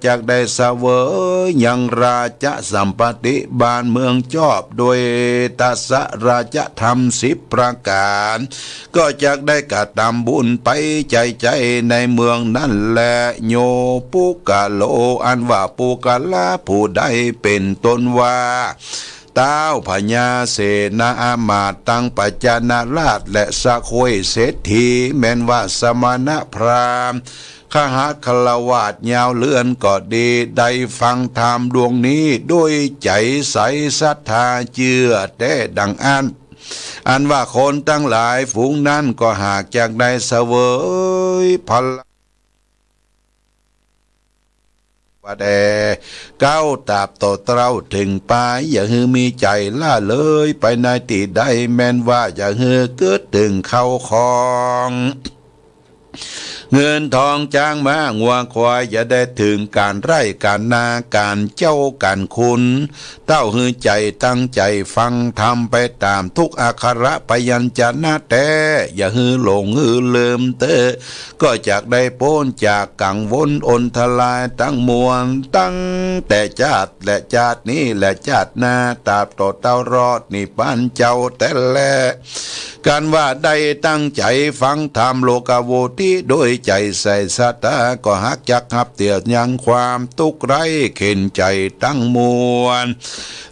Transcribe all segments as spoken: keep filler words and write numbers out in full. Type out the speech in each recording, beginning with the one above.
จักได้เสวยยังราชสัมปัตติบ้านเมืองจอบ ด้วยทศราชธรรมสิบประก๋าน ก็จักได้กระตำบุญไปใจ๋ๆ ในเมืองนั้นแล โย ปุคคโล อันว่าปุคคละผู้ใด เป๋นต้นว่า ต้าวพญาเสนาอามาตย์ตังปัจจนราช และสะควยเศรษฐี แม้นว่าสมณพราหมณ์ คฤหัสถ์ฆราวาสยาวเรือนก็ดี ได้ฟังธรรมดวงนี้ด้วยใจ๋ใสศรัทธาเจื้อแต๊ดังอั้น อันว่าคนตังหลายฝูงนั้นก็หากจักได้เสวยผล ว่าแด่ เก๊าตราบต่อเต้าเถิงปาย อย่าหื้อมีใจ๋ละเลยไปในตี้ใด แม้นว่าอย่าหื้อเกิดเถิงเข้าของ เงินทองจ๊างม้างัวควาย อย่าได้เถิงก๋านไร่ก๋านนา ก๋านเจ้าก๋านคุณ เต้าหื้อใจ๋ตั้งใจ๋ฟังธรรมไปต๋ามทุกอักขระพยัญชนะแต๊ อย่าหื้อหลงหื้อลืมเต๊อะ ก็จักได้ป๊นจากกังวลอนตรายตังมวล ตั้งแต่จาติและจาตินี้และจาติหน้า ตราบต่อเต้ารอดนิพพานเจ้าแต๊แล กันว่าได้ตั้งใจ๋ฟังธรรมโลกาวุทิโดยใจ๋ใสศรัทธา ก็หากจักฮับเตื้อยังความตุ๊กข์ไร้เข็ญใจ๋ตังมวล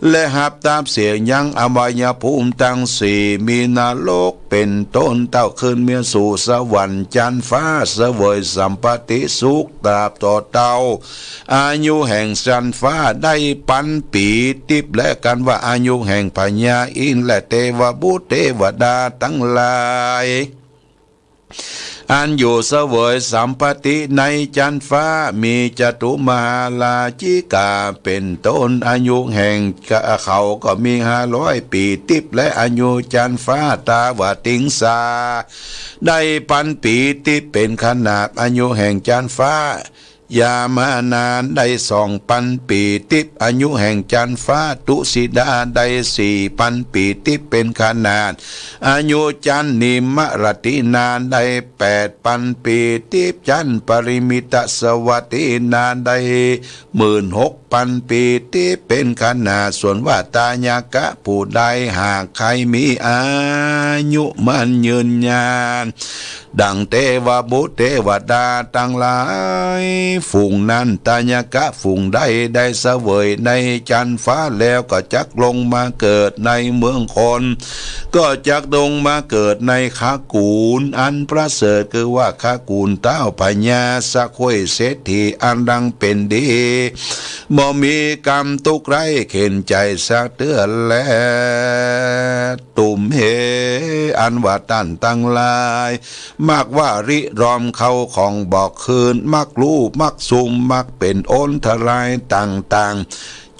และฮับตาบเสี้ยงยังอบายภูมิตังสี่ มีนรกเป๋นต้น เต้าขึ้นเมียสู่สวรรค์จั๊นฟ้า เสวยสัมปัตติสุขตราบต่อเต้า อายุแห่งจั๊นฟ้าได้ปันปี๋ติ๊บ และกันว่าอายุแห่งพญาอินทร์และเทวบุตรเทวดาตังหลาย อันอยู่เสวยสัมปัตติในจั๊นฟ้า มีจตุมหาราชิกาเป๋นต้น อายุแห่งเขาก็มีห้าร้อยปี๋ติ๊บ และอายุจั๊นฟ้าตาวติงสา ได้ปันปี๋ติ๊บเป๋นขนาด อายุแห่งจั๊นฟ้า ยามานาได้สองปันปี๋ติ๊บ อายุแห่งจั๊นฟ้า ตุสิดาได้สี่ปันปี๋ติ๊บเป๋นขนาด อายุจั๊นนิมมะรัตตินาได้แปดปันปี๋ติ๊บ จั๊นปริมิตสวัตตินาได้หมื่นหกปันปี๋ติ๊บเป๋นขนาด ส่วนว่าทายกะผู้ใดหากใค่มีอายุมั่นยืนยาน ดังเทวบุตรเทวดาตังหลายฝูงนั้น ทายกะฝูงใดได้เสวยในจั๊นฟ้าแล้ว ก็จักลงมาเกิดในเมืองคน ก็จักลงมาเกิดในขกูลอันประเสริฐ คือว่าขกูลต้าวพญาสะควยเศรษฐีอันดังเป๋นดี บ่มีกำตุ๊กข์ไร้เข็ญใจ๋สักเตื้อแล ตุมเห อันว่าต้านตังหลาย มักว่าริรอมเข้าของบ่ขึ้น มักลู่ มักซุ่ม มักเป๋นอนตรายต่างๆ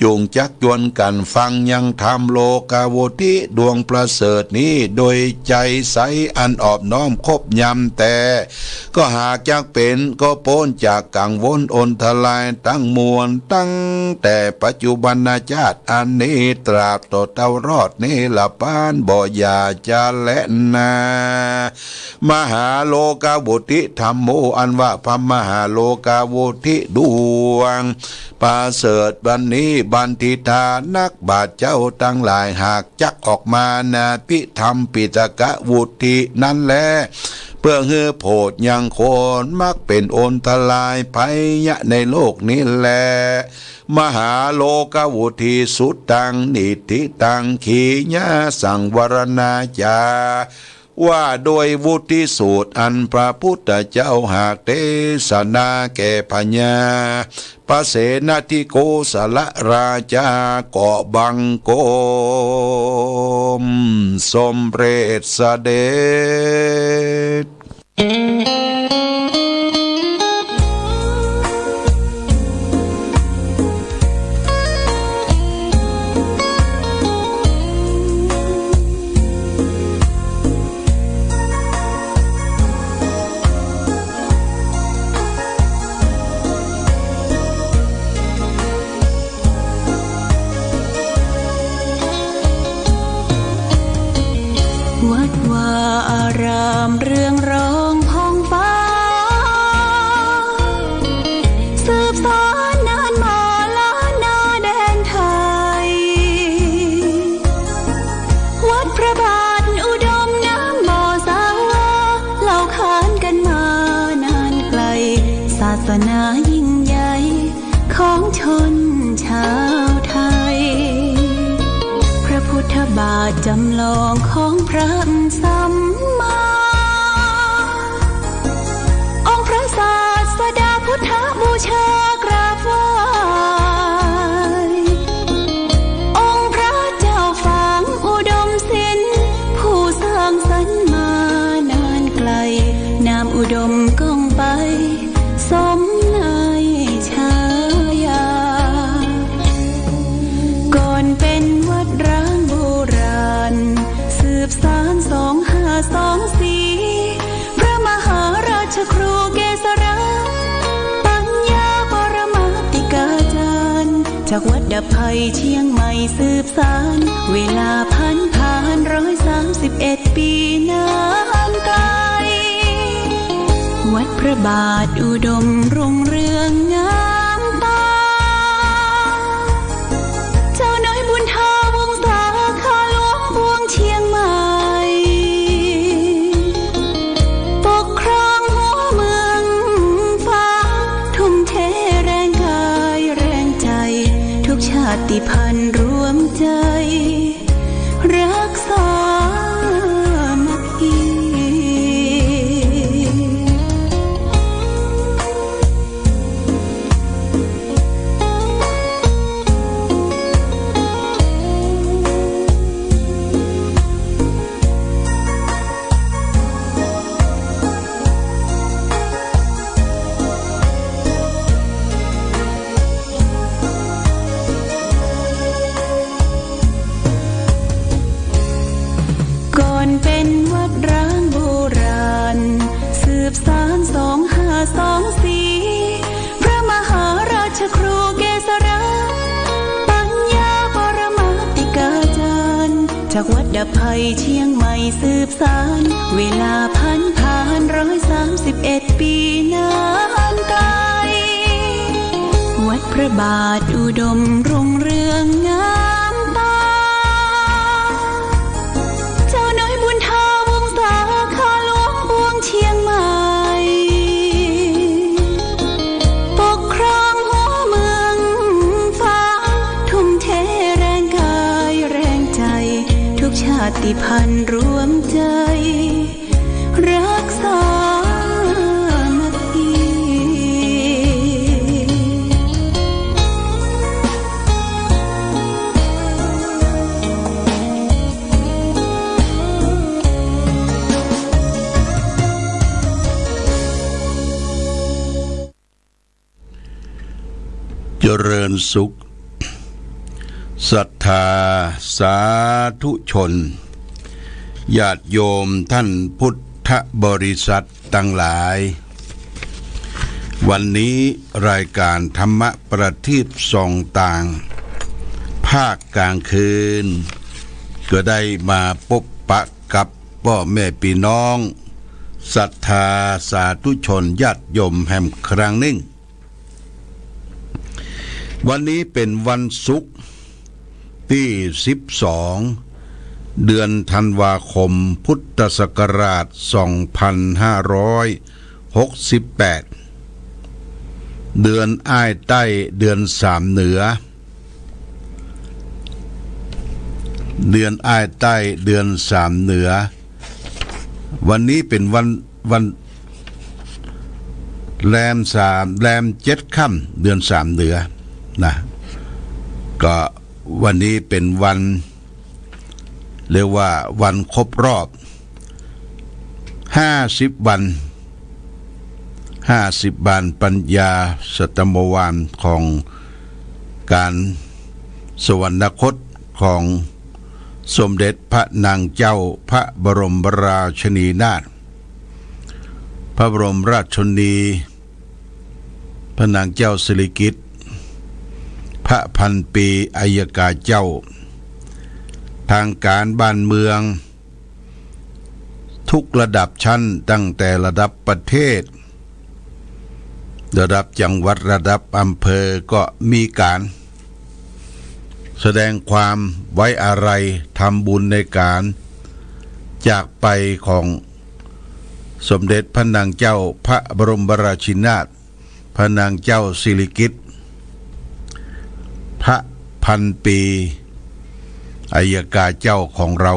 จุ่งจักจวนกั๋นฟังยังธรรมโลกาวุทิดวงประเสริฐนี้ โดยใจ๋ใสอันอ่อนน้อมคบยำแต๊ ก็หากจักเป๋น ก็ป๊นจากกังวลอนตรายตังมวล ตั้งแต่ปัจจุบันชาติอันนี้ ตราบต่อเต้ารอดนิรพาน บ่อย่าจะแลนา มหาโลกาวุทิธัมโม อันว่าพระมหาโลกาวุทิดวงประเสริฐอันนี้ บัณฑิตานักบาชเจ้าตังหลาย หากจักออกมานาภิธรรมปิฎกวุทินั้นแล เปื้อหื้อโผดยังคน มักเป๋นอนตรายภัยยะในโลกนี้แล มหาโลกาวุทิสุตตัง นิฏฐิตัง ขีญาสังวรณาจา ว่าโดยวุทิสูตรอันพระพุทธเจ้าหากเตสนาแก่พญา พระเสนทิโกศลราชา ก็บังคมสมเร็จเสด็จ วัดวาอารามเรืองรองผ่องฟ้า ชนชาวไทย พระพุทธบาทจำลองของพระสัมมา องค์พระศาสดาพุทธบูชากราบไหว้ องค์พระเจ้าฝางอุดมศิลป์ ผู้สร้างสรรค์มานานไกล นามอุดมก้องไป สมในฉายา ก่อนเป็นวัดร้างโบราณ สืบสานสองห้าสองสี่ พระมหาราชครูเกษรา ปัญญาปรมาติกาจารย์ จากวัดดับภัยเชียงใหม่สืบสาน เวลาผันผ่านร้อยสามสิบเอ็ดปีนานไกล วัดพระบาทอุดมรุ่งเรืองงามตา เจ้าน้อยบุญทาวงศาคาหลวงปวงเชียงใหม่ ปกครองหัวเมืองฟ้า ทุ่มเทแรงกายแรงใจ ทุกชาติพันธุ์รวมใจ รักสามัคคี ก่อนเป็นวัดร้างโบราณ สืบสานสองห้าสองสี่ พระมหาราชครูเกษรา ปัญญาปรมาติกาจารย์ จากวัดดับภัยเชียงใหม่สืบสาน เวลาผันผ่านร้อยสามสิบเอ็ดปีนานไกล วัดพระบาทอุดมรุ่งเรืองงามตา เจ้าน้อยบุญทาวงศาคาหลวงปวงเชียงใหม่ ปกครองหัวเมืองฟ้า ทุ่มเทแรงกายแรงใจ ทุกชาติพันธุ์รวมใจ รักสามัคคี เจริญสุข ศรัทธาสาธุชน ญาติโยมท่านพุทธบริษัทตังหลาย วันนี้รายการธรรมะประทีปส่องต่าง ภาคกลางคืน ก็ได้มาปบปะกับป้อแม่ปี้น้อง ศรัทธาสาธุชนญาติโยมแหมครั้งนึ่ง วันนี้เป๋นวันศุกร์ตี้สิบสอง เดือนธันวาคม พุทธศักราชสองพันห้าร้อยหกสิบแปด เดือนอ้ายใต้ เดือนสามเหนือ เดือนอ้ายใต้ เดือนสามเหนือ วันนี้เป๋นวัน วันแรมสาม แรมเจ็ดค่ำ เดือนสามเหนือนะ ก็วันนี้เป๋นวัน เรียกว่าวันครบรอบห้าสิบวัน ห้าสิบวันปัญญาสัตตมวานของก๋านสวรรคตของสมเด็จพระนางเจ้าพระบรมราชินีนาถ พระบรมราชชนนี พระนางเจ้าสิริกิติ์ พระพันปีอัยกาเจ้า ทางก๋านบ้านเมือง ทุกระดับชั้น ตั้งแต่ระดับประเทศ ระดับจังหวัด ระดับอำเภอ ก็มีก๋านแสดงความไว้อาลัย ทำบุญในก๋านจากไปของสมเด็จพระนางเจ้าพระบรมราชินีนาถ พระนางเจ้าสิริกิติ์ พันปีอัยกาเจ้าของเรา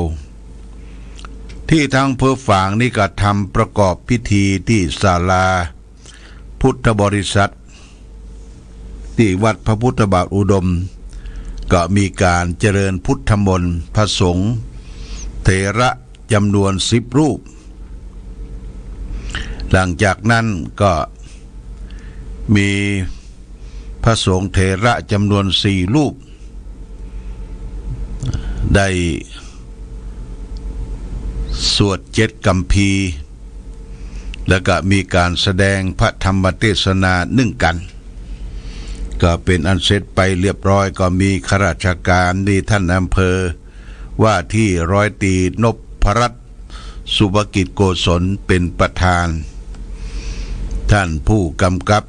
ตี้ตางอำเภอฝางนี่ก็ทำประกอบพิธีตี้ศาลาพุทธบริษัท ตี้วัดพระพุทธบาทอุดม ก็มีก๋านเจริญพุทธมนต์ พระสงฆ์เถระจ๋ำนวนสิบรูป หลังจากนั้นก็มีพระสงฆ์เถระจ๋ำนวนสี่รูป ได้สวดเจ็ดคัมภีร์ แล้วก็มีก๋านแสดงพระธรรมเตสนานึ่งกั๋น ก็เป๋นอันเสร็จไปเรียบร้อย ก็มีข้าราชก๋าน มีต้านอำเภอ ว่าตี้ร้อยตรีนพรัตน์ สุภกิจโกศล เป๋นประธาน ต้านผู้ก๋ำกับ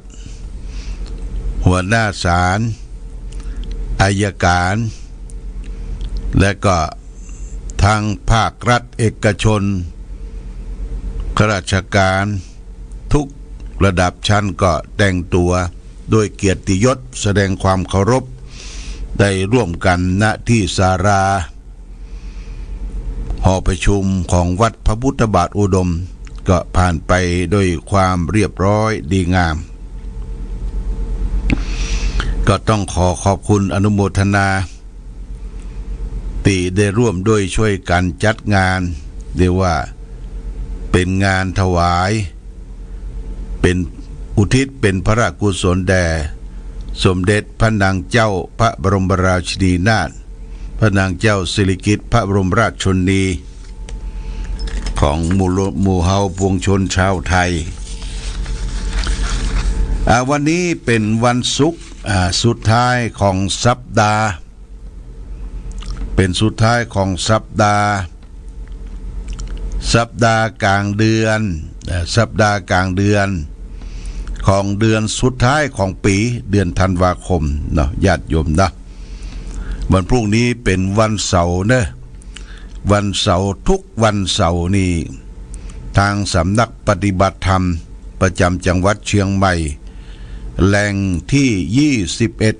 หัวหน้าศาล อัยก๋าน และก็ตางภาครัฐเอกชน ข้าราชก๋าน กู้ระดับชั้นก็แต่งตั๋วโดยเกียรติยศ แสดงความเคารพ ได้ร่วมกั๋น ณ ตี้ศาลาหอประชุมของวัดพระพุทธบาทอุดม ก็ผ่านไปโดยความเรียบร้อยดีงาม ก็ต้องขอขอบคุณอนุโมทนา ตี้ได้ร่วมด้วยช่วยกั๋นจัดงาน เรียกว่าเป๋นงานถวาย เป๋นอุทิศเป๋นพระราชกุศลแด่สมเด็จพระนางเจ้าพระบรมราชินีนาถ พระนางเจ้าสิริกิติ์พระบรมราชชนนี ของหมู่โล-, หมู่เฮาปวงชนชาวไทย อ่า วันนี้เป๋นวันศุกร์ อ่า สุดท้ายของสัปดาห์ เป๋นสุดท้ายของสัปดาห์ สัปดาห์ก๋างเดือน เอ่อ สัปดาห์ก๋างเดือนของเดือนสุดท้ายของปี๋ เดือนธันวาคมเนาะ ญาติโยมเนาะ วันพรุ่งนี้เป๋นวันเสาร์เนาะ วันเสาร์ กู้วันเสาร์นี่ ตางสำนักปฏิบัติธรรมประจ๋ำจังหวัดเชียงใหม่ แหล่งตี้ยี่สิบเอ็ด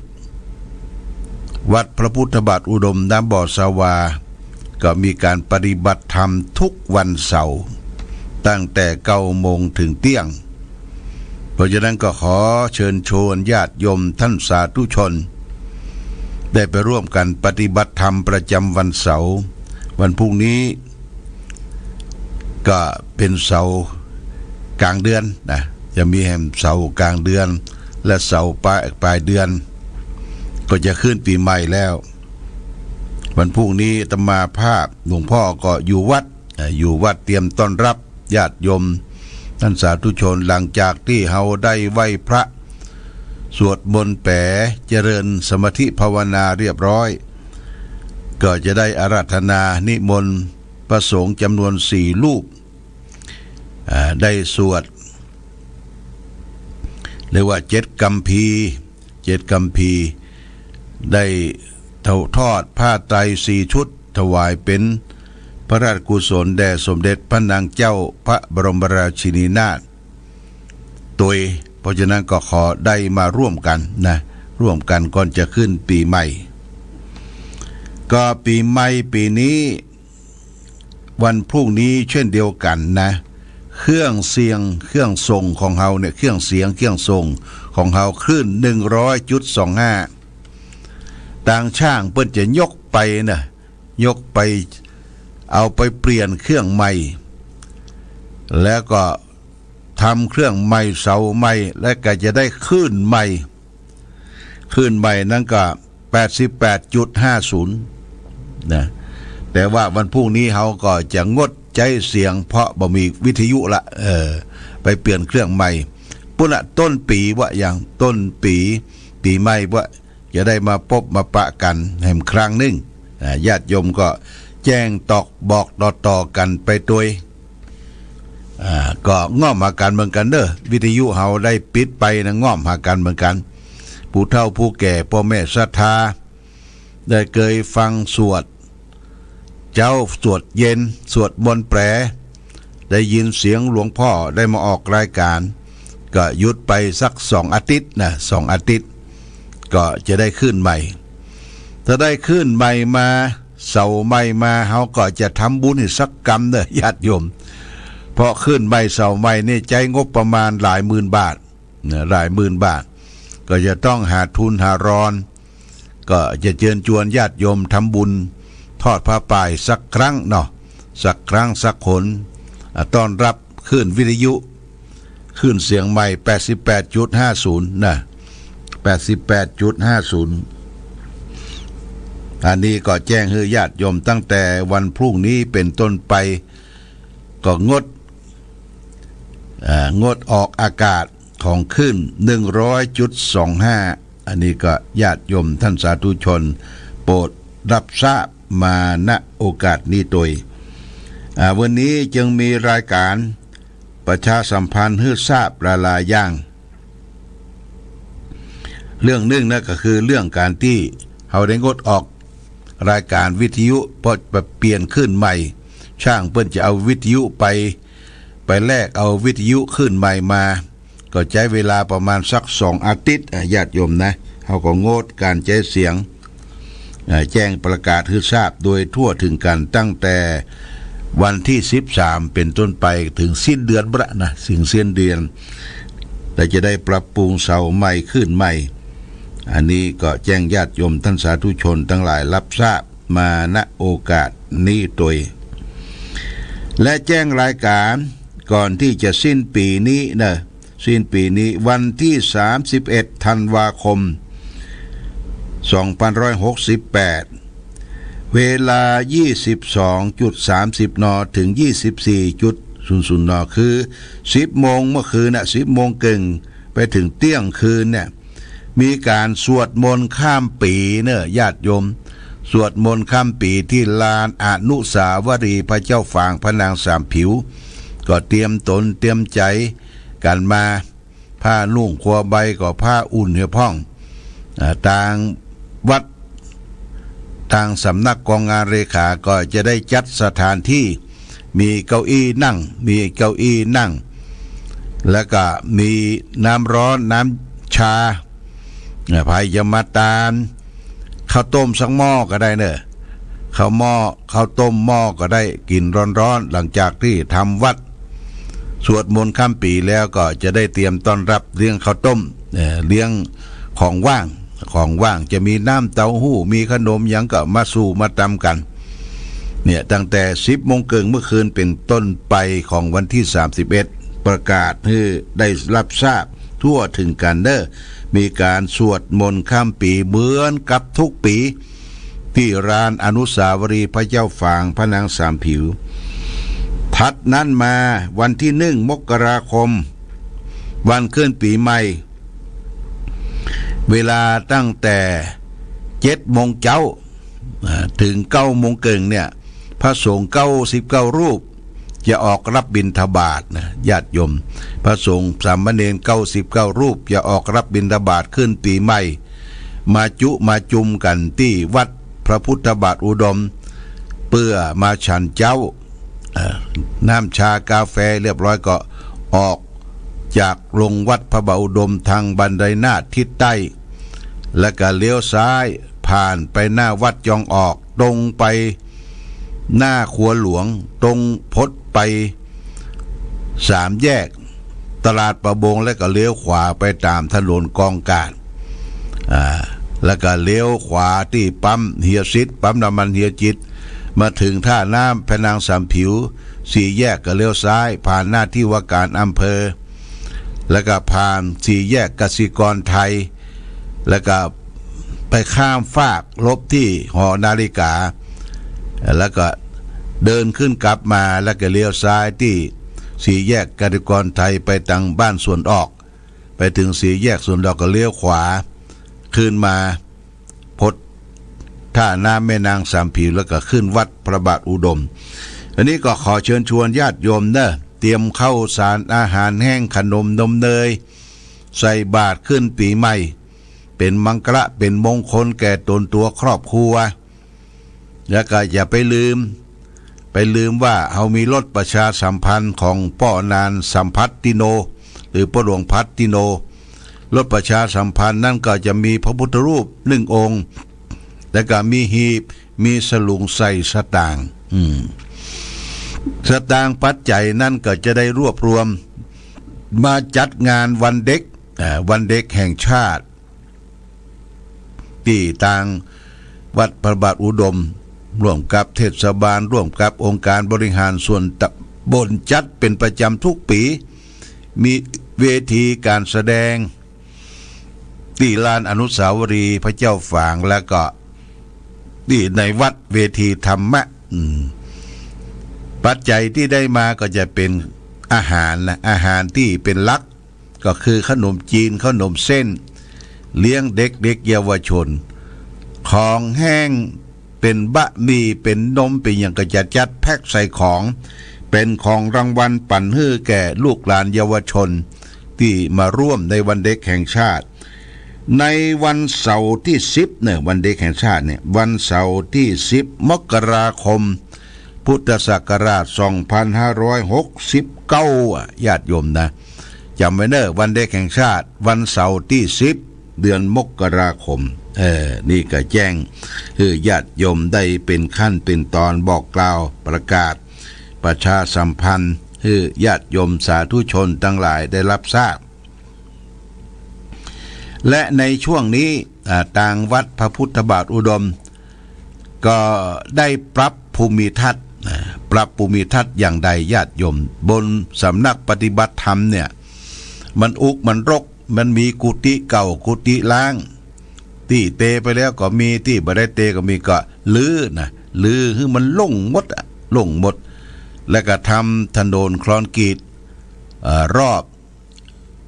วัดพระพุทธบาทอุดมน้ำบ่อสวา ก็มีก๋านปฏิบัติธรรมกู้วันเสาร์ ตั้งแต่เก้าโมงเถิงเตี้ยง เพราะฉะนั้นก็ขอเจิญชวนญาติโยมต้านสาธุชน ได้ไปร่วมกั๋นปฏิบัติธรรมประจ๋ำวันเสาร์ วันพรุ่งนี้ ก็เป๋นเสาร์ก๋างเดือนนะ จะมีแหมเสาร์ก๋างเดือน และเสาร์ปลาย ปลายเดือน ก็จะขึ้นปี๋ใหม่แล้ว วันพรุ่งนี้อาตมาภาพหลวงพ่อก็อยู่วัด อ่า อยู่วัดเตรียมต้อนรับญาติโยมต้านสาธุชน หลังจากตี้เฮาได้ไหว้พระ สวดมนต์แป๋ เจริญสมาธิภาวนาเรียบร้อย ก็จะได้อาราธนานิมนต์พระสงฆ์จ๋ำนวนสี่รูป อ่า ได้สวด เรียกว่าเจ็ดคัมภีร์ เจ็ดคัมภีร์ ได้ทอดผ้าไตรสี่ชุด ถวายเป๋นพระราชกุศลแด่สมเด็จพระนางเจ้าพระบรมราชินีนาถ ตวย เพราะฉะนั้นก็ขอได้มาร่วมกั๋นนะ ร่วมกั๋นก่อนจะขึ้นปี๋ใหม่ ก็ปี๋ใหม่ปี๋นี้ วันพรุ่งนี้เช่นเดียวกั๋นนะ เครื่องเสียง เครื่องส่งของเฮาเนี่ย เครื่องเสียง เครื่องส่งของเฮาคลื่นหนึ่งร้อยจุดสองห้า ตางช่างเปิ้นจะยกไปนะ ยกไป เอาไปเปลี่ยนเครื่องใหม่ แล้วก็ทำเครื่องใหม่ เสาใหม่ และก็จะได้คลื่นใหม่ คลื่นใหม่นั้นก็แปดสิบแปดจุดห้าศูนย์ นะ แต่ว่าวันพรุ่งนี้เฮาก็จะงดใจ๊เสียง เพราะบ่มีวิทยุละ เออ ไปเปลี่ยนเครื่องใหม่ ปู้นละ ต้นปี๋วะ อย่างต้นปี๋ ปี๋ใหม่วะ จะได้มาปบมาปะกั๋นแหมครั้งนึ่ง อ่า ญาติโยมก็แจ้งตอกบอกต่อๆ กั๋นไปตวย อ่า ก็ง่อมหากั๋นเหมือนกั๋นเน่อ วิทยุเฮาได้ปิดไปนะ ง่อมหากั๋นเหมือนกั๋น ผู้เฒ่าผู้แก่ ป้อแม่ศรัทธา ได้เกยฟังสวดเจ๊า สวดเย็น สวดมนต์แป๋ ได้ยินเสียงหลวงพ่อได้มาออกรายก๋าน ก็หยุดไปสักสองอาทิตย์นะ สองอาทิตย์ ก็จะได้คลื่นใหม่ ถ้าได้คลื่นใหม่มา เสาใหม่มา เฮาก็จะทำบุญให้สักกำเน่อ ญาติโยม เพราะคลื่นใหม่เสาใหม่นี่ใจ๊งบประมาณหลายหมื่นบาทนะ หลายหมื่นบาท ก็จะต้องหาทุนหารอน ก็จะเจิญจวนญาติโยมทำบุญทอดผ้าป่ายสักครั้งเนาะ สักครั้งสักหน อ่ะ ต้อนรับคลื่นวิทยุ คลื่นเสียงใหม่ แปดสิบแปดจุดห้าศูนย์ นะ แปดสิบแปดจุดห้าศูนย์ อันนี้ก็แจ้งหื้อญาติโยมตั้งแต่วันพรุ่งนี้เป็นต้นไป ก็งด อ่า งดออกอากาศของคลื่น หนึ่งร้อยจุดสองห้า อันนี้ก็ญาติโยมท่านสาธุชน โปรดรับทราบมา ณ โอกาสนี้โตย อ่า วันนี้จึงมีรายการประชาสัมพันธ์หื้อทราบหลายๆ อย่าง เรื่องนึ่งนะ ก็คือเรื่องก๋านตี้เฮาได้งดออกรายการวิทยุ เพราะไปเปลี่ยนคลื่นใหม่ ช่างเปิ้นจะเอาวิทยุไป ไปแลกเอาวิทยุคลื่นใหม่มา ก็ใจ๊เวลาประมาณสักสองอาทิตย์ อ่ะ ญาติโยมนะ เฮาก็งดก๋านใจ๊เสียง อ่า แจ้งประกาศหื้อทราบโดยทั่วถึงกั๋นตั้งแต่วันตี้สิบสามเป็นต้นไป เถิงสิ้นเดือนพู้นละนะ เถิงสิ้นเดือน และจะได้ปรับปรุงเสาใหม่คลื่นใหม่ อันนี้ก็แจ้งญาติโยมท่านสาธุชนตังหลายรับทราบมา ณ โอกาสนี้โตย และแจ้งรายการก่อนตี้จะสิ้นปี๋นี้นะ สิ้นปี๋นี้ วันตี้สามสิบเอ็ดธันวาคม สองพันร้อยหกสิบแปด เวลายี่สิบสองจุดสามสิบ น ถึงยี่สิบสี่จุดศูนย์ศูนย์ น คือสิบโมงเมื่อคืนน่ะ สิบโมงเกิ่งไปเถิงเตี้ยงคืนเนี่ย มีก๋านสวดมนต์ข้ามปี๋เน่อ ญาติโยม สวดมนต์ข้ามปี๋ตี้ลานอนุสาวรีย์พระเจ้าฝางพระนางสามผิว ก็เตรียมต๋นเตรียมใจ๋กั๋นมา ผ้านุ่งครัวใบก็ผ้าอุ่นเหียพ่อง อ่า ตางวัด ตางสำนักกองงานเลขาก็จะได้จัดสถานตี้ มีเก้าอี้นั่ง มีเก้าอี้นั่ง แล้วก็มีน้ำร้อน น้ำชา อ่า ใผจะมาตานข้าวต้มสักหม้อก็ได้เน่อ ข้าวหม้อ ข้าวต้มหม้อก็ได้ กิ๋นร้อนๆ หลังจากตี้ทำวัตร สวดมนต์ข้ามปี๋แล้วก็จะได้เตรียมต้อนรับเลี้ยงข้าวต้ม เอ่อ เลี้ยงของว่าง ของว่าง จะมีน้ำเต้าหู้ มีขนมหยังก็มาสู่มาตำกั๋น เนี่ย ตั้งแต่สิบโมงเกิ่งเมื่อคืนเป็นต้นไปของวันตี้สามสิบเอ็ด ประกาศหื้อได้รับทราบทั่วถึงกั๋นเน่อ มีก๋านสวดมนต์ข้ามปี๋เหมือนกับทุกปี๋ ตี้ลานอนุสาวรีย์พระเจ้าฝางพระนางสามผิว ถัดนั้นมาวันตี้หนึ่งมกราคม วันขึ้นปี๋ใหม่ เวลาตั้งแต่เจ็ดโมงเจ๊า อ่า เถิงเก้าโมงเกิ่งเนี่ย พระสงฆ์เก้าสิบเก้ารูป จะออกรับบิณฑบาตนะ ญาติโยม พระสงฆ์สามเณรเก้าสิบเก้ารูปจะออกรับบิณฑบาตขึ้นปี๋ใหม่ มาจุมาจุมกั๋นตี้วัดพระพุทธบาทอุดม เปื้อมาฉันเจ๊า เอ่อ น้ำชากาแฟเรียบร้อยก็ออกจากโรงวัดพระบาทอุดมตางบันไดนาถทิศใต้ แล้วก็เลี้ยวซ้ายผ่านไปหน้าวัดจองออก ตรงไปหน้าครัวหลวง ตรงพดไปสามแยกตลาดประมง แล้วก็เลี้ยวขวาไปต๋ามถนนกองก๋าน อ่า แล้วก็เลี้ยวขวาตี้ปั๊มเฮียสิทธิ์ ปั๊มน้ำมันเฮียสิทธิ์ มาเถิงท่าน้ำพระนางสามผิว สี่แยกก็เลี้ยวซ้าย ผ่านหน้าตี้ว่าก๋านอำเภอ แล้วก็ผ่านสี่แยกกสิกรไทย แล้วก็ไปข้ามฟากลบตี้หอนาฬิกา แล้วก็เดินขึ้นกลับมา แล้วก็เลี้ยวซ้ายตี้สี่แยกกสิกรไทยไปตางบ้านสวนออก ไปเถิงสี่แยกสวนออกก็เลี้ยวขวาขึ้นมา พดท่าน้ำแม่นางสามผิว แล้วก็ขึ้นวัดพระบาทอุดม อันนี้ก็ขอเจิญชวนญาติโยมเน่อ เตรียมข้าวสารอาหารแห้ง ขนมนมเนย ใส่บาตรขึ้นปี๋ใหม่ เป๋นมังคละ เป๋นมงคลแก่ต๋นตั๋วครอบครัว แล้วก็อย่าไปลืม ไปลืมว่าเฮามีรถประชาสัมพันธ์ของป้อนานสัมพันติโน หรือป้อหลวงพันติโน รถประชาสัมพันธ์นั้นก็จะมีพระพุทธรูปหนึ่งองค์ แล้วก็มีหีบ มีสลุงใส่สตางค์ อืม สตางค์ปัจจัยนั้นก็จะได้รวบรวมมาจัดงานวันเด็ก อ่า วันเด็กแห่งชาติ ตี้ตางวัดพระบาทอุดม ร่วมกับเทศบาล ร่วมกับองค์การบริหารส่วนตำบล จัดเป๋นประจำทุกปี๋ มีเวทีก๋านแสดง ตี้ลานอนุสาวรีย์พระเจ้าฝาง แล้วก็ตี้ในวัดเวทีธรรมะ อืม ปัจจัยตี้ได้มาก็จะเป๋นอาหารนะ อาหารตี้เป๋นหลัก ก็คือขนมจีน ขนมเส้น เลี้ยงเด็กๆ เยาวชน ของแห้ง เป๋นบะหมี่ เป๋นนม เป๋นหยังก็จะจัดแพ็คใส่ของ เป๋นของรางวัลปั๋นหื้อแก่ลูกหลานเยาวชน ตี้มาร่วมในวันเด็กแห่งชาติ ในวันเสาร์ตี้สิบเนี่ย วันเด็กแห่งชาติเนี่ย วันเสาร์ตี้สิบ มกราคม พุทธศักราช สองพันห้าร้อยหกสิบเก้า อ่ะ ญาติโยมนะ จ๋ำไว้เน่อ วันเด็กแห่งชาติ วันเสาร์ตี้สิบ เดือนมกราคม เออ นี่ก็แจ้งหื้อญาติโยมได้เป๋นขั้นเป๋นตอน บอกกล่าวประกาศประชาสัมพันธ์หื้อญาติโยมสาธุชนตังหลายได้รับทราบ และในช่วงนี้ อ่า ตางวัดพระพุทธบาทอุดม ก็ได้ปรับภูมิทัศน์ อ่า ปรับภูมิทัศน์อย่างใดญาติโยม บนสำนักปฏิบัติธรรมเนี่ย มันอุกมันรก มันมีกุฏิเก่ากุฏิร้าง ตี้เตไปแล้วก็มี ตี้บ่ได้เตก็มี ก็รื้อนะ รื้อหื้อมันโล่งหมดอะ โล่งหมด แล้วก็ทำถนนคอนกรีต เอ่อ รอบ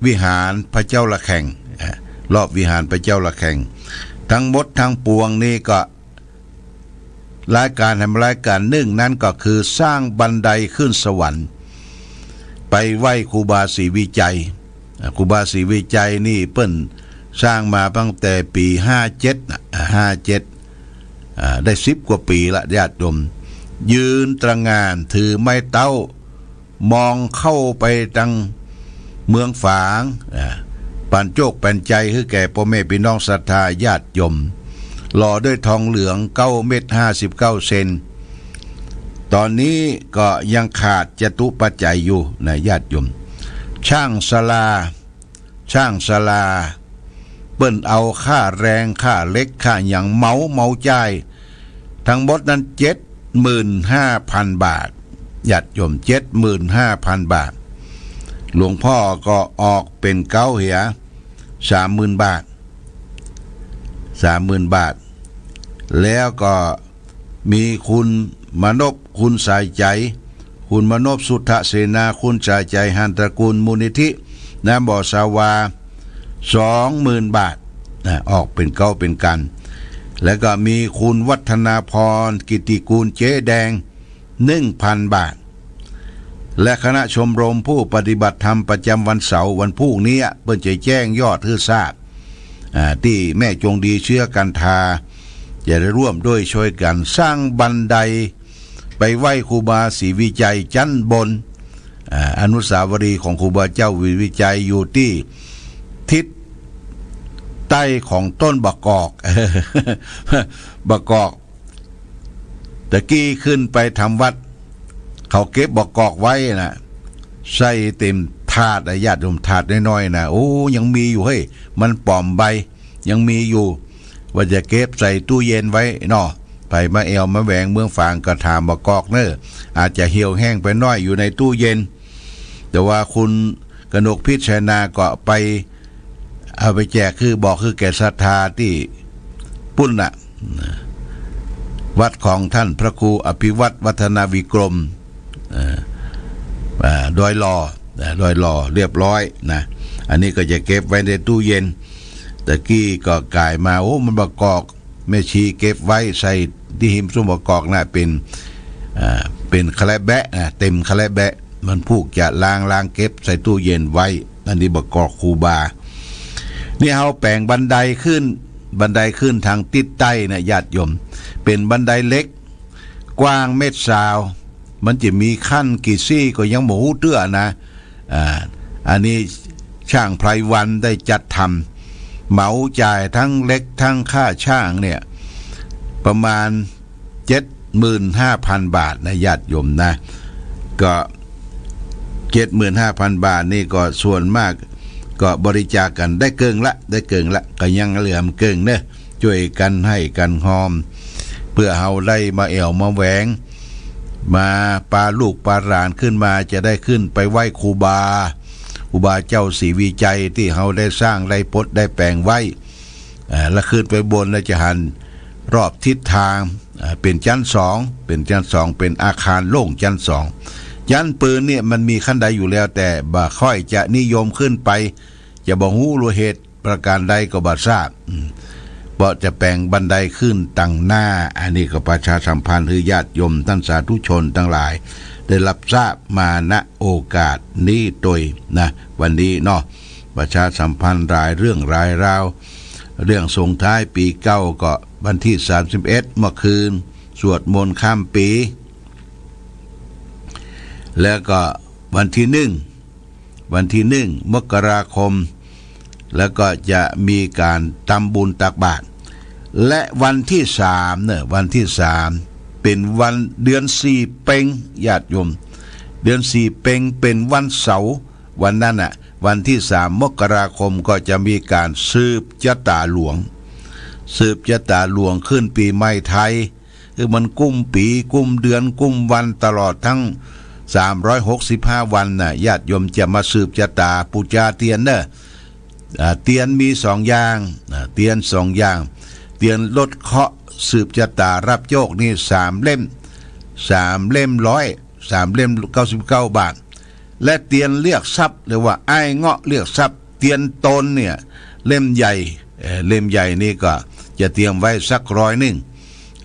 วิหารพระเจ้าระฆัง เอ่อ รอบวิหารพระเจ้าระฆัง ทั้งหมดทั้งปวงนี่ก็ รายก๋านแหมรายก๋านนึ่งนั้นก็คือสร้างบันไดขึ้นสวรรค์ ไปไหว้ครูบาศรีวิชัย อ่า ครูบาศรีวิชัยนี่เปิ้นสร้างมาตั้งแต่ปี๋ห้าเจ็ดน่ะ อ่า ห้าเจ็ด อ่า ได้สิบกว่าปี๋ละญาติโยม ยืนตระหง่านถือไม้เต๊า มองเข้าไปตังเมืองฝาง อ่า ปั๋นโจคปั๋นชัยหื้อแก่ป้อแม่ปี้น้องศรัทธาญาติโยม หล่อด้วยทองเหลืองเก้าเม็ดห้าสิบเก้าเซน ต๋อนนี้ก็ยังขาดจตุปัจจัยอยู่นะญาติโยม ช่างศาลา ช่างศาลา เปิ้นเอาค่าแรง ค่าเหล็ก ค่าหยังเหมา เหมาจ่าย ทั้งหมดนั้นเจ็ดหมื่นห้าพันบาท ญาติโยม เจ็ดหมื่นห้าพันบาท หลวงพ่อก็ออกเป๋นเก๊าเหีย สามหมื่นบาท สามหมื่นบาท แล้วก็ มีคุณมนพ คุณสายใจ๋ คุณมนพ สุทธเสนา คุณสายใจ๋ หันตระกูล มูลนิธิน้ำบ่อสาวา สองหมื่นบาท นะ ออกเป๋นเก๊าเป๋นกั๋น แล้วก็มีคุณวัฒนาพร กิตติกูล เจ๊แดง หนึ่งพันบาท และคณะชมรมผู้ปฏิบัติธรรมประจำวันเสาร์ วันพูกเนี้ย เปิ้นจะแจ้งยอดหื้อทราบ อ่า ตี้แม่จงดีเชื้อกันทา จะได้ร่วมด้วยช่วยกั๋นสร้างบันไดไปไหว้ครูบาศรีวิชัยจั๊นบน อ่า อนุสาวรีย์ของครูบาเจ้าศรีวิชัยอยู่ตี้ทิศใต้ของต้นบ่ากอก บ่ากอก ตะกี้ขึ้นไปทำวัด เขาเก็บบ่ากอกไว้นะ ใส่เต๋มถาดอะ ญาติโยม ถาดน้อยๆ นะ โอ้ ยังมีอยู่เฮ้ย มันป๋อมใบ ยังมีอยู่ ว่าจะเก็บใส่ตู้เย็นไว้เนาะ ใผมาแอ่วมาแหวงเมืองฝางก็ถามบ่ากอกเน่อ อาจจะเหี่ยวแห้งไปหน้อยอยู่ในตู้เย็น แต่ว่าคุณกนกพิจารณาก็ไป เอาไปแจก คือบอก คือแก่ศรัทธาตี้ปุ้นน่ะ วัดของท่านพระครูอภิวัฒน์วัฒนวิกรม เอ่อ อ่า ดอยหล่อ อ่า ดอยหล่อเรียบร้อยนะ อันนี้ก็จะเก็บไว้ในตู้เย็น ตะกี้ก็ก๋ายมา โอ้ มันบ่ากอก แม่ชีเก็บไว้ใส่ตี้หิมส้วมบ่ากอกน่ะ เป๋น อ่า เป๋นคาราแบะนะ เต๋มคาราแบะ วันพูกจะล้าง ล้างเก็บใส่ตู้เย็นไว้ อันนี้บ่ากอกครูบา นี่เฮาแป๋งบันไดขึ้น บันไดขึ้นตางทิศใต้นะญาติโยม เป๋นบันไดเหล็ก กว้างเมตรซาว มันจะมีขั้นกี่ซี่ก็ยังบ่ฮู้เตื้อนะ อ่า อันนี้ช่างไพรวรรณได้จัดทำ เหมาจ่ายทั้งเหล็กทั้งค่าช่างเนี่ย ประมาณเจ็ดหมื่นห้าพันบาทนะญาติโยมนะ ก็เจ็ดหมื่นห้าพันบาทนี่ก็ส่วนมากก็บริจาคกั๋นได้เกิ่งละ ได้เกิ่งละ ก็ยังเหลือเกิ่งเนาะ จ้วยกั๋นไห้กั๋นฮอม เปื้อเฮาได้มาแอ่วมาแหวง มาปาลูกปาหลานขึ้นมา จะได้ขึ้นไปไหว้ครูบา ครูบาเจ้าศรีวิชัยตี้เฮาได้สร้างได้ปลดได้แป๋งไว้ อ่า แล้วขึ้นไปบนแล้วจะหันรอบทิศตาง อ่า เป๋นจั๊นสอง เป๋นจั๊นสอง เป๋นอาคารโล่งจั๊นสอง จั๊นปืนเนี่ยมันมีคันไดอยู่แล้ว แต่บ่ค่อยจะนิยมขึ้นไป จะบ่ฮู้เหตุประก๋านใดก็บ่ทราบ อืม เพราะจะแป๋งบันไดขึ้นตังหน้า อันนี้ก็ประชาสัมพันธ์หื้อญาติโยมต้านสาธุชนตังหลาย ได้ฮับทราบมา ณ โอกาสนี้โตยนะ วันนี้เนาะ ประชาสัมพันธ์หลายเรื่องหลายราว เรื่องส่งท้ายปี๋เก่าก็วันตี้สามสิบเอ็ด เมื่อคืน สวดมนต์ข้ามปี๋ แล้วก็วันตี้หนึ่ง วันตี้หนึ่ง มกราคม แล้วก็จะมีก๋านทำบุญตักบาตร และวันตี้สามเนี่ย วันตี้สาม เป๋นวันเดือนสี่เป็ง ญาติโยม เดือนสี่เป็งเป๋นวันเสาร์ วันนั้นน่ะ วันตี้สาม มกราคมก็จะมีก๋านสืบจะต๋าหลวง สืบจะต๋าหลวงขึ้นปี๋ใหม่ไทย คือมันกุ้มปี๋ กุ้มเดือน กุ้มวัน ตลอดตึงสามร้อยหกสิบห้าวันน่ะ ญาติโยมจะมาสืบจะต๋า ปู๋จาเตียนเนาะ อ่า เตียนมีสองอย่าง อ่า เตียนสองอย่าง เตียนลดเคราะห์สืบจะต๋าฮับโจคนี่สามเล่ม สามเล่มร้อย สามเล่มเก้าสิบเก้าบาท และเตียนเรียกทรัพย์ หรือว่าอ้ายเงาะเรียกทรัพย์ เตียนโตนเนี่ย เล่มใหญ่ เอ่อ เล่มใหญ่นี่ก็จะเตรียมไว้สักร้อยหนึ่ง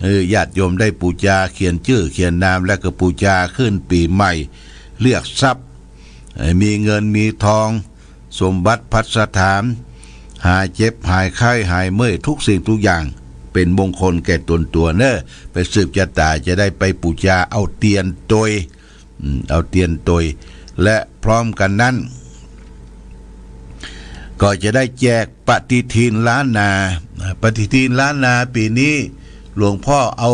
เออ ญาติโยมได้ปู๋จา เขียนจื้อเขียนนาม แล้วก็ปู๋จาขึ้นปี๋ใหม่ เรียกทรัพย์ เอ่อ มีเงินมีทอง สมบัติภัสถาน หายเจ็บหายไข้หายเมื่อยทุกสิ่งทุกอย่าง เป๋นมงคลแก่ต๋นตั๋วเนาะ ไปสืบจะต๋าจะได้ไปปู๋จาเอาเตียนโตย อืม เอาเตียนโตย และพร้อมกั๋นนั้น ก็จะได้แจกปฏิทินล้านนา อ่า ปฏิทินล้านนาปี๋นี้ หลวงพ่อเอา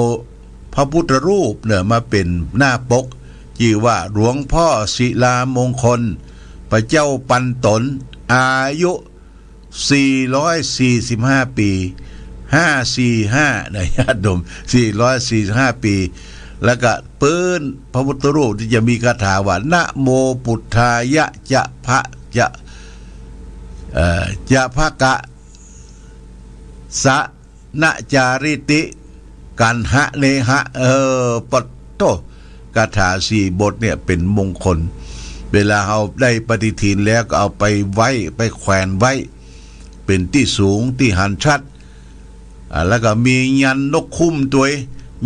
พระพุทธรูปเนี่ยมาเป๋นหน้าปก จื้อว่าหลวงพ่อศิลามงคล พระเจ้าปันตน อายุ สี่ร้อยสี่สิบห้าปี๋ ห้าสี่ห้า นะ ญาติโยม สี่ร้อยสี่สิบห้าปี๋ แล้วก็ปื้นพระพุทธรูปตี้จะมีคาถาว่า นะโมปุทธายะ จะพะ จะ เอ่อ จะพะกะ สะ นะจาริติ กัณหะเนหะ เออ ปะโธ่ คาถาสี่บทเนี่ยเป๋นมงคล เวลาเฮาได้ปฏิทินแล้วก็เอาไปไว้ ไปแขวนไว้ เป๋นตี้สูงตี้หันชัด อ่า แล้วก็มียันต์นกคุ้มตวย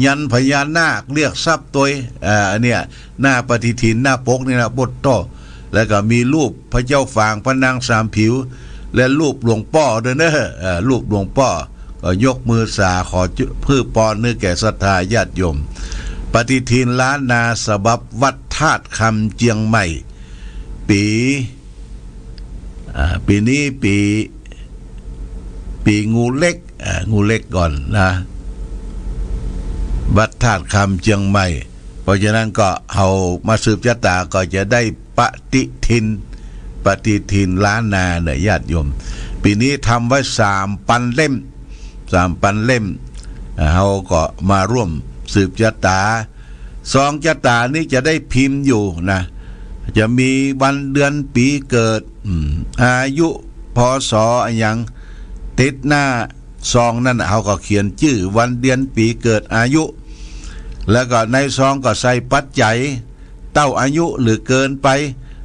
ยันต์พญานาคเรียกทรัพย์ตวย อ่า อันเนี้ย หน้าปฏิทินหน้าปกนี่นะ ปะโธ่ แล้วก็มีรูปพระเจ้าฝาง พระนางสามผิว และรูปหลวงป้อตวยเนาะ เอ่อ รูปหลวงป้อ ก็ยกมือสาขอจุ หื้อปอนเนื้อแก่ศรัทธาญาติโยม ปฏิทินล้านนาฉบับวัดธาตุคำเจียงใหม่ ปี๋ อ่า ปี๋นี้ปี๋ ปี๋งูเล็ก อ่า งูเล็กก่อนนะ วัดธาตุคำเจียงใหม่ เพราะฉะนั้นก็เอามาสืบจะต๋าก็จะได้ปฏิทิน ปฏิทินล้านนาเนี่ยญาติโยม ปี๋นี้ทำไว้สามปันเล่ม สามปันเล่ม เฮาก็มาร่วมสืบจะต๋า ซองจะต๋านี่จะได้พิมพ์อยู่นะ จะมีวันเดือนปี๋เกิด อืม อายุ พ.ศ. อะหยัง ติดหน้าซองนั่นน่ะ เฮาก็เขียนจื้อ วันเดือนปี๋เกิด อายุ แล้วก็ในซองก็ใส่ปัจจัย เต้าอายุหรือเกินไป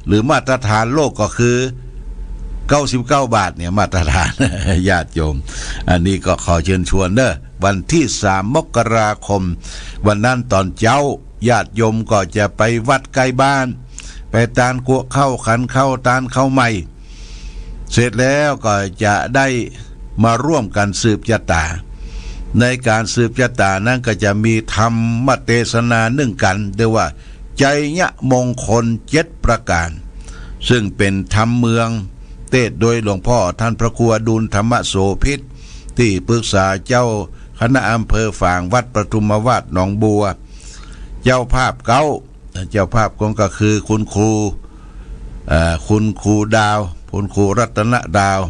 หรือมาตรฐานโลกก็คือ เก้าสิบเก้าบาทเนี่ย มาตรฐาน ญาติโยม อันนี้ก็ขอเชิญชวนเนาะ วันตี้สาม มกราคม วันนั้นต๋อนเจ๊า ญาติโยมก็จะไปวัดใก้บ้าน ไปตานกั๊วข้าวขันข้าว ตานข้าวใหม่ เสร็จแล้วก็จะได้มาร่วมกั๋นสืบจะต๋า ในก๋านสืบจะต๋านั้นก็จะมีธรรมเตสนานึ่งกั๋น เรียกว่า ไชยมงคลเจ็ดประก๋าน ซึ่งเป๋นธรรมเมือง เตสน์โดยหลวงพ่อต้านพระครูอดุลธรรมโสภิต ตี้ปรึกษาเจ้า คณะอำเภอฝาง วัดปทุมมาวาสหนองบัว เจ้าภาพเก๊า เจ้าภาพของก็คือคุณครู เอ่อ คุณครูดาว คุณครูรัตนดาว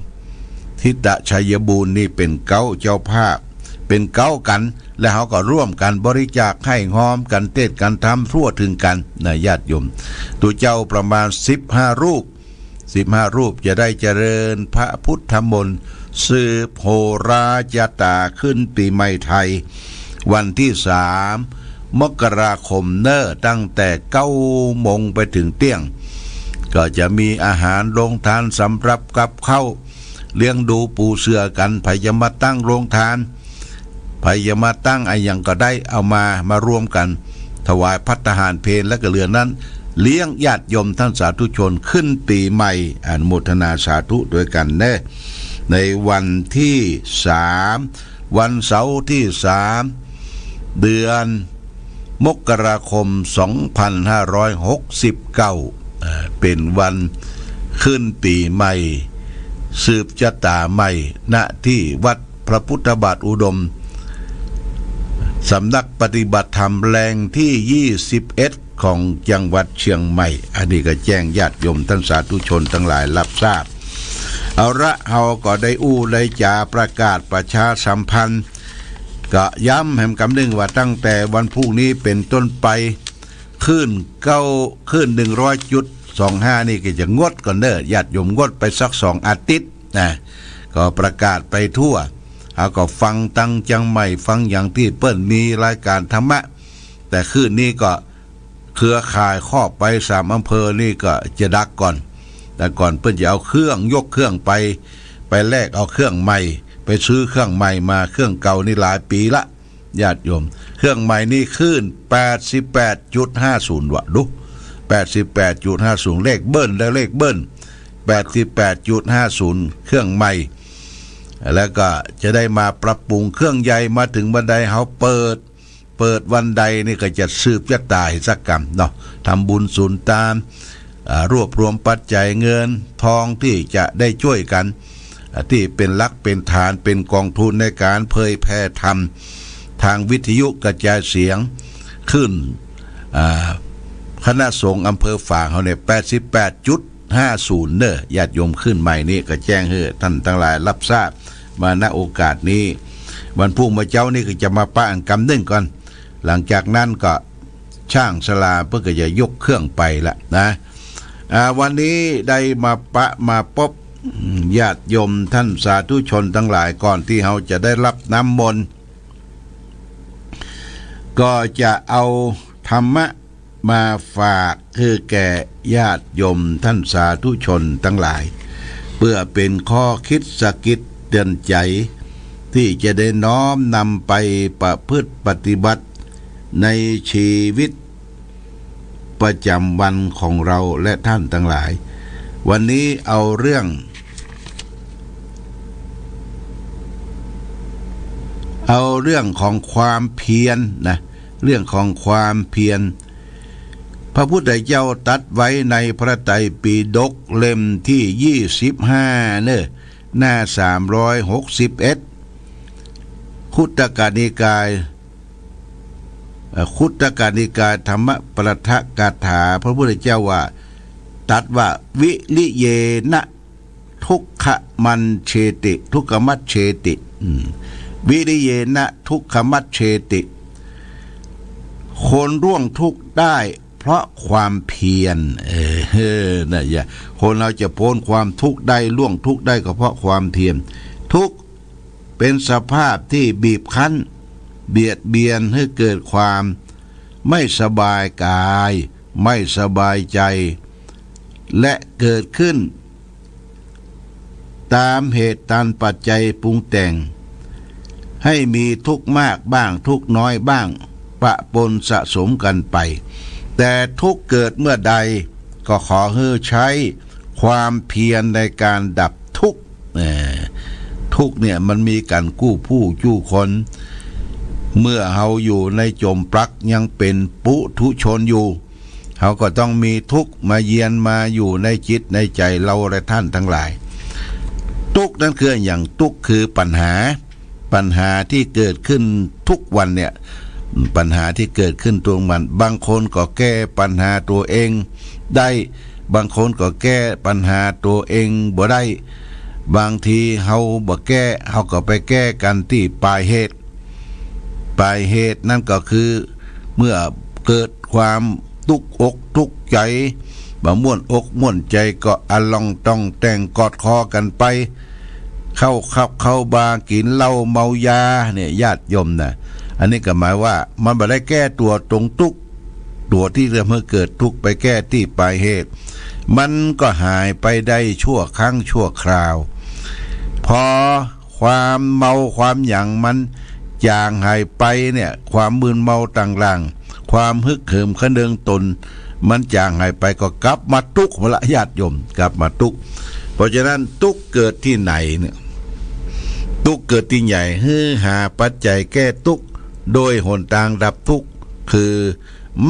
ทิตะชัยบูรณ์ นี่เป๋นเก๊าเจ้าภาพ เป๋นเก๊ากั๋น และเฮาก็ร่วมกั๋นบริจาค ไห้ฮอมกั๋น เตศน์กั๋น ทำทั่วเถิงกั๋นนะญาติโยม ตุ๊เจ้าประมาณสิบห้ารูป สิบห้ารูปจะได้เจริญพระพุทธมนต์ สืบโหราจาต๋าขึ้นปี๋ใหม่ไทย วันตี้สาม มกราคมเน่อ ตั้งแต่เก้าโมงไปเถิงเตี้ยง ก็จะมีอาหารโฮงตานสำหรับกับข้าว เลี้ยงดูปูเสือกั๋น ใผจะมาตั้งโฮงตาน ใผจะมาตั้งอะหยังก็ได้ เอามา มารวมกั๋น ถวายภัตตาหารเพล และก็เหลือนั้น เลี้ยงญาติโยมต้านสาธุชนขึ้นปี๋ใหม่ อนุโมทนาสาธุตวยกั๋นเน่อ ในวันตี้สาม วันเสาร์ตี้สาม เดือนมกราคม สองพันห้าร้อยหกสิบเก้า เอ่อ เป๋นวันขึ้นปี๋ใหม่ สืบจาต๋าใหม่ ณ ตี้วัดพระพุทธบาทอุดม สำนักปฏิบัติธรรมแห่งตี้ยี่สิบเอ็ด ของจังหวัดเชียงใหม่ อันนี้ก็แจ้งญาติโยมต้านสาธุชนตังหลายฮับทราบ เอาละ เฮาก็ได้อู้ได้จ๋าประกาศประชาสัมพันธ์ ก็ย้ำแหมกำนึ่งว่าตั้งแต่วันพรุ่งนี้เป๋นต้นไป คลื่นเก้า คลื่นหนึ่งร้อยจุดสองห้า นี่ก็จะงดก่อนเน่อ ญาติโยมงดไปสักสองอาทิตย์นะ ก็ประกาศไปทั่ว เฮาก็ฟังตังเจียงใหม่ ฟังอย่างตี้เปิ้นมีรายการธรรมะ แต่คลื่นนี้ก็ เครือข่ายครอบไปสามอำเภอนี่ก็จะดักก่อน แต่ก่อนเปิ้นจะเอาเครื่อง ยกเครื่องไป ไปแลกเอาเครื่องใหม่ ไปซื้อเครื่องใหม่มา เครื่องเก่านี่หลายปี๋ละ ญาติโยม เครื่องใหม่นี่คลื่นแปดสิบแปดจุดห้าศูนย์ วะ ดู แปดสิบแปดจุดห้าศูนย์ เลขเบิ้ล และเลขเบิ้ล แปดสิบแปดจุดห้าศูนย์ เครื่องใหม่ แล้วก็จะได้มาปรับปรุงเครื่องใหญ่ มาเถิงวันใดเฮาเปิด เปิดวันใดนี่ก็จะสืบจาต๋าหื้อสักกำเนาะ ทำบุญสุนตาน อ่า รวบรวมปัจจัยเงินทองตี้จะได้จ้วยกั๋น อ่า ตี้เป๋นหลักเป๋นฐาน เป๋นก๋องทุนในก๋านเผยแผ่ธรรม ตางวิทยุกระจายเสียง คลื่น อ่า คณะสงฆ์อำเภอฝางเฮาเนี่ย แปดสิบแปดจุดห้าศูนย์ เน่อ ญาติโยม คลื่นใหม่นี้ก็แจ้งหื้อต้านตังหลายฮับทราบมา ณ โอกาสนี้ วันพรุ่งมื้อเจ๊านี่ก็จะมาปะอันกำนึ่งก่อน หลังจากนั้นก็ ช่างศาลาเปิ้นก็จะยกเครื่องไปละนะ อ่า วันนี้ได้มาปะมาปบ อืม ญาติโยมต้านสาธุชนตังหลาย ก่อนตี้เฮาจะได้ฮับน้ำมนต์ ก็จะเอาธรรมะมาฝากหื้อแก่ญาติโยมต้านสาธุชนตังหลาย เปื้อเป๋นข้อคิดสะกิดเตื๋อนใจ๋ ตี้จะได้น้อมนำไปประพฤติปฏิบัติในชีวิต ประจ๋ำวันของเฮาและต้านตังหลาย วันนี้เอาเรื่อง เอาเรื่องของความเพียรนะ เรื่องของความเพียร พระพุทธเจ้าตรัสไว้ในพระไตรปิฎกเล่มตี้ยี่สิบห้า เน่อ หน้าสามร้อยหกสิบเอ็ด คุตตกนิกาย เอ่อ คุตตกนิกายธรรมปรัตถกถา พระพุทธเจ้าว่า ตรัสว่า วิริเยนะทุกขมัจเฉติ ทุกขมัจเฉติ อืม วิริเยนะทุกขมัจเฉติ คนล่วงทุกข์ได้เพราะความเพียร เออ เออ นะ อย่า คนเฮาจะป๊นความทุกข์ได้ ล่วงทุกข์ได้ก็เพราะความเพียร ทุกข์ เป๋นสภาพตี้บีบคั้น เบียดเบียนหื้อเกิดความไม่สบายกาย ไม่สบายใจ๋ และเกิดขึ้นต๋ามเหตุต๋ามปัจจัยปรุงแต่ง หื้อมีทุกข์มากบ้าง ทุกข์น้อยบ้าง ปะปนสะสมกั๋นไป แต่ทุกข์เกิดเมื่อใด ก็ขอหื้อใจ๊ความเพียรในก๋านดับทุกข์ เอ่อ ทุกข์เนี่ยมันมีกั๋นกู้ผู้กู้คน เมื่อเฮาอยู่ในจ๋มปลั๊กยังเป๋นปุถุชนอยู่ เฮาก็ต้องมีทุกข์มาเยียนมาอยู่ในจิตในใจ๋เฮาและต้านตังหลาย ทุกข์นั้นคืออะหยัง ทุกข์คือปัญหา ปัญหาตี้เกิดขึ้นทุกวันเนี่ย ปัญหาตี้เกิดขึ้นทุกวัน บางคนก็แก้ปัญหาตั๋วเองได้ บางคนก็แก้ปัญหาตั๋วเองบ่ได้ บางทีเฮาบ่แก้ เฮาก็ไปแก้กั๋นตี้ป๋ายเหตุ ป๋ายเหตุนั้นก็คือ เมื่อเกิดความตุ๊กอกตุ๊กใจ๋ บ่ม่วนอกม่วนใจ๋ก็อะล่องต่องแต่งกอดคอกั๋นไป เข้าผับเข้าบาร์ กิ๋นเหล้าเมายาเนี่ย ญาติโยมนะ อันนี้ก็หมายว่ามันบ่ได้แก้ตั๋วตรงตุ๊ก ตั๋วตี้ทำหื้อเกิดตุ๊ก ไปแก้ตี้ป๋ายเหตุ มันก็หายไปได้ชั่วครั้งชั่วคราว พอความเมาความหยังมันจ๋างหายไปเนี่ย ความมึนเมาต่างๆ ความฮึกเหิมคะเนิงต๋น มันจ๋างหายไปก็กลับมาตุ๊กหั้นละ ญาติโยม กลับมาตุ๊ก เพราะฉะนั้นตุ๊กเกิดตี้ไหนเนี่ย ตุ๊กเกิดตี้ไหน หื้อหาปัจจัยแก้ตุ๊ก โดยหนตางดับตุ๊ก คือ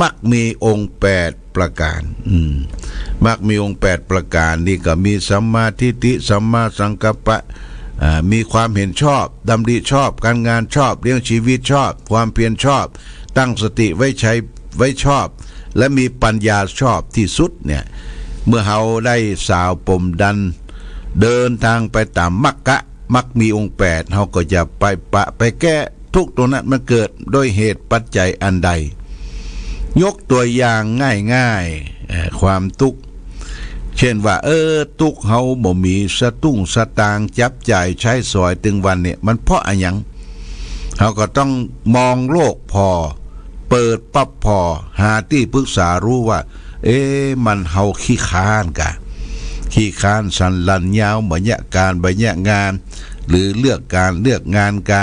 มรรคมีองค์แปดประก๋าน อืม มรรคมีองค์แปดประก๋านนี่ก็มีสัมมาทิฏฐิ สัมมาสังกัปปะ อ่า มีความเห็นชอบ ดำริชอบ ก๋านงานชอบ เลี้ยงชีวิตชอบ ความเพียรชอบ ตั้งสติไว้ใช้ ไว้ชอบ และมีปัญญาชอบตี้สุดเนี่ย เมื่อเฮาได้สาวปมดัน เดินตางไปต๋ามมรรคะ มรรคมีองค์แปด เฮาก็จะไปปะ ไปแก้ ตุ๊กตรงนั้นมันเกิดโดยเหตุปัจจัยอันใด ยกตั๋วอย่างง่ายๆ เอ่อ ความตุ๊ก เช่นว่า เออ ตุ๊กเฮาบ่มีสตุ้งสตางค์จับจ่ายใจ๊สอยตึงวันเนี่ย มันเพราะอะหยัง เฮาก็ต้องมองโลกผ่อ เปิดปั๊บผ่อ หาตี้ปรึกษาฮู้ว่า เอ๊ะ มันเฮาขี้คร้านกา ขี้คร้านสันหลันยาว บ่เยียะก๋าน บ่เยียะงาน หรือเลือกก๋าน เลือกงานกา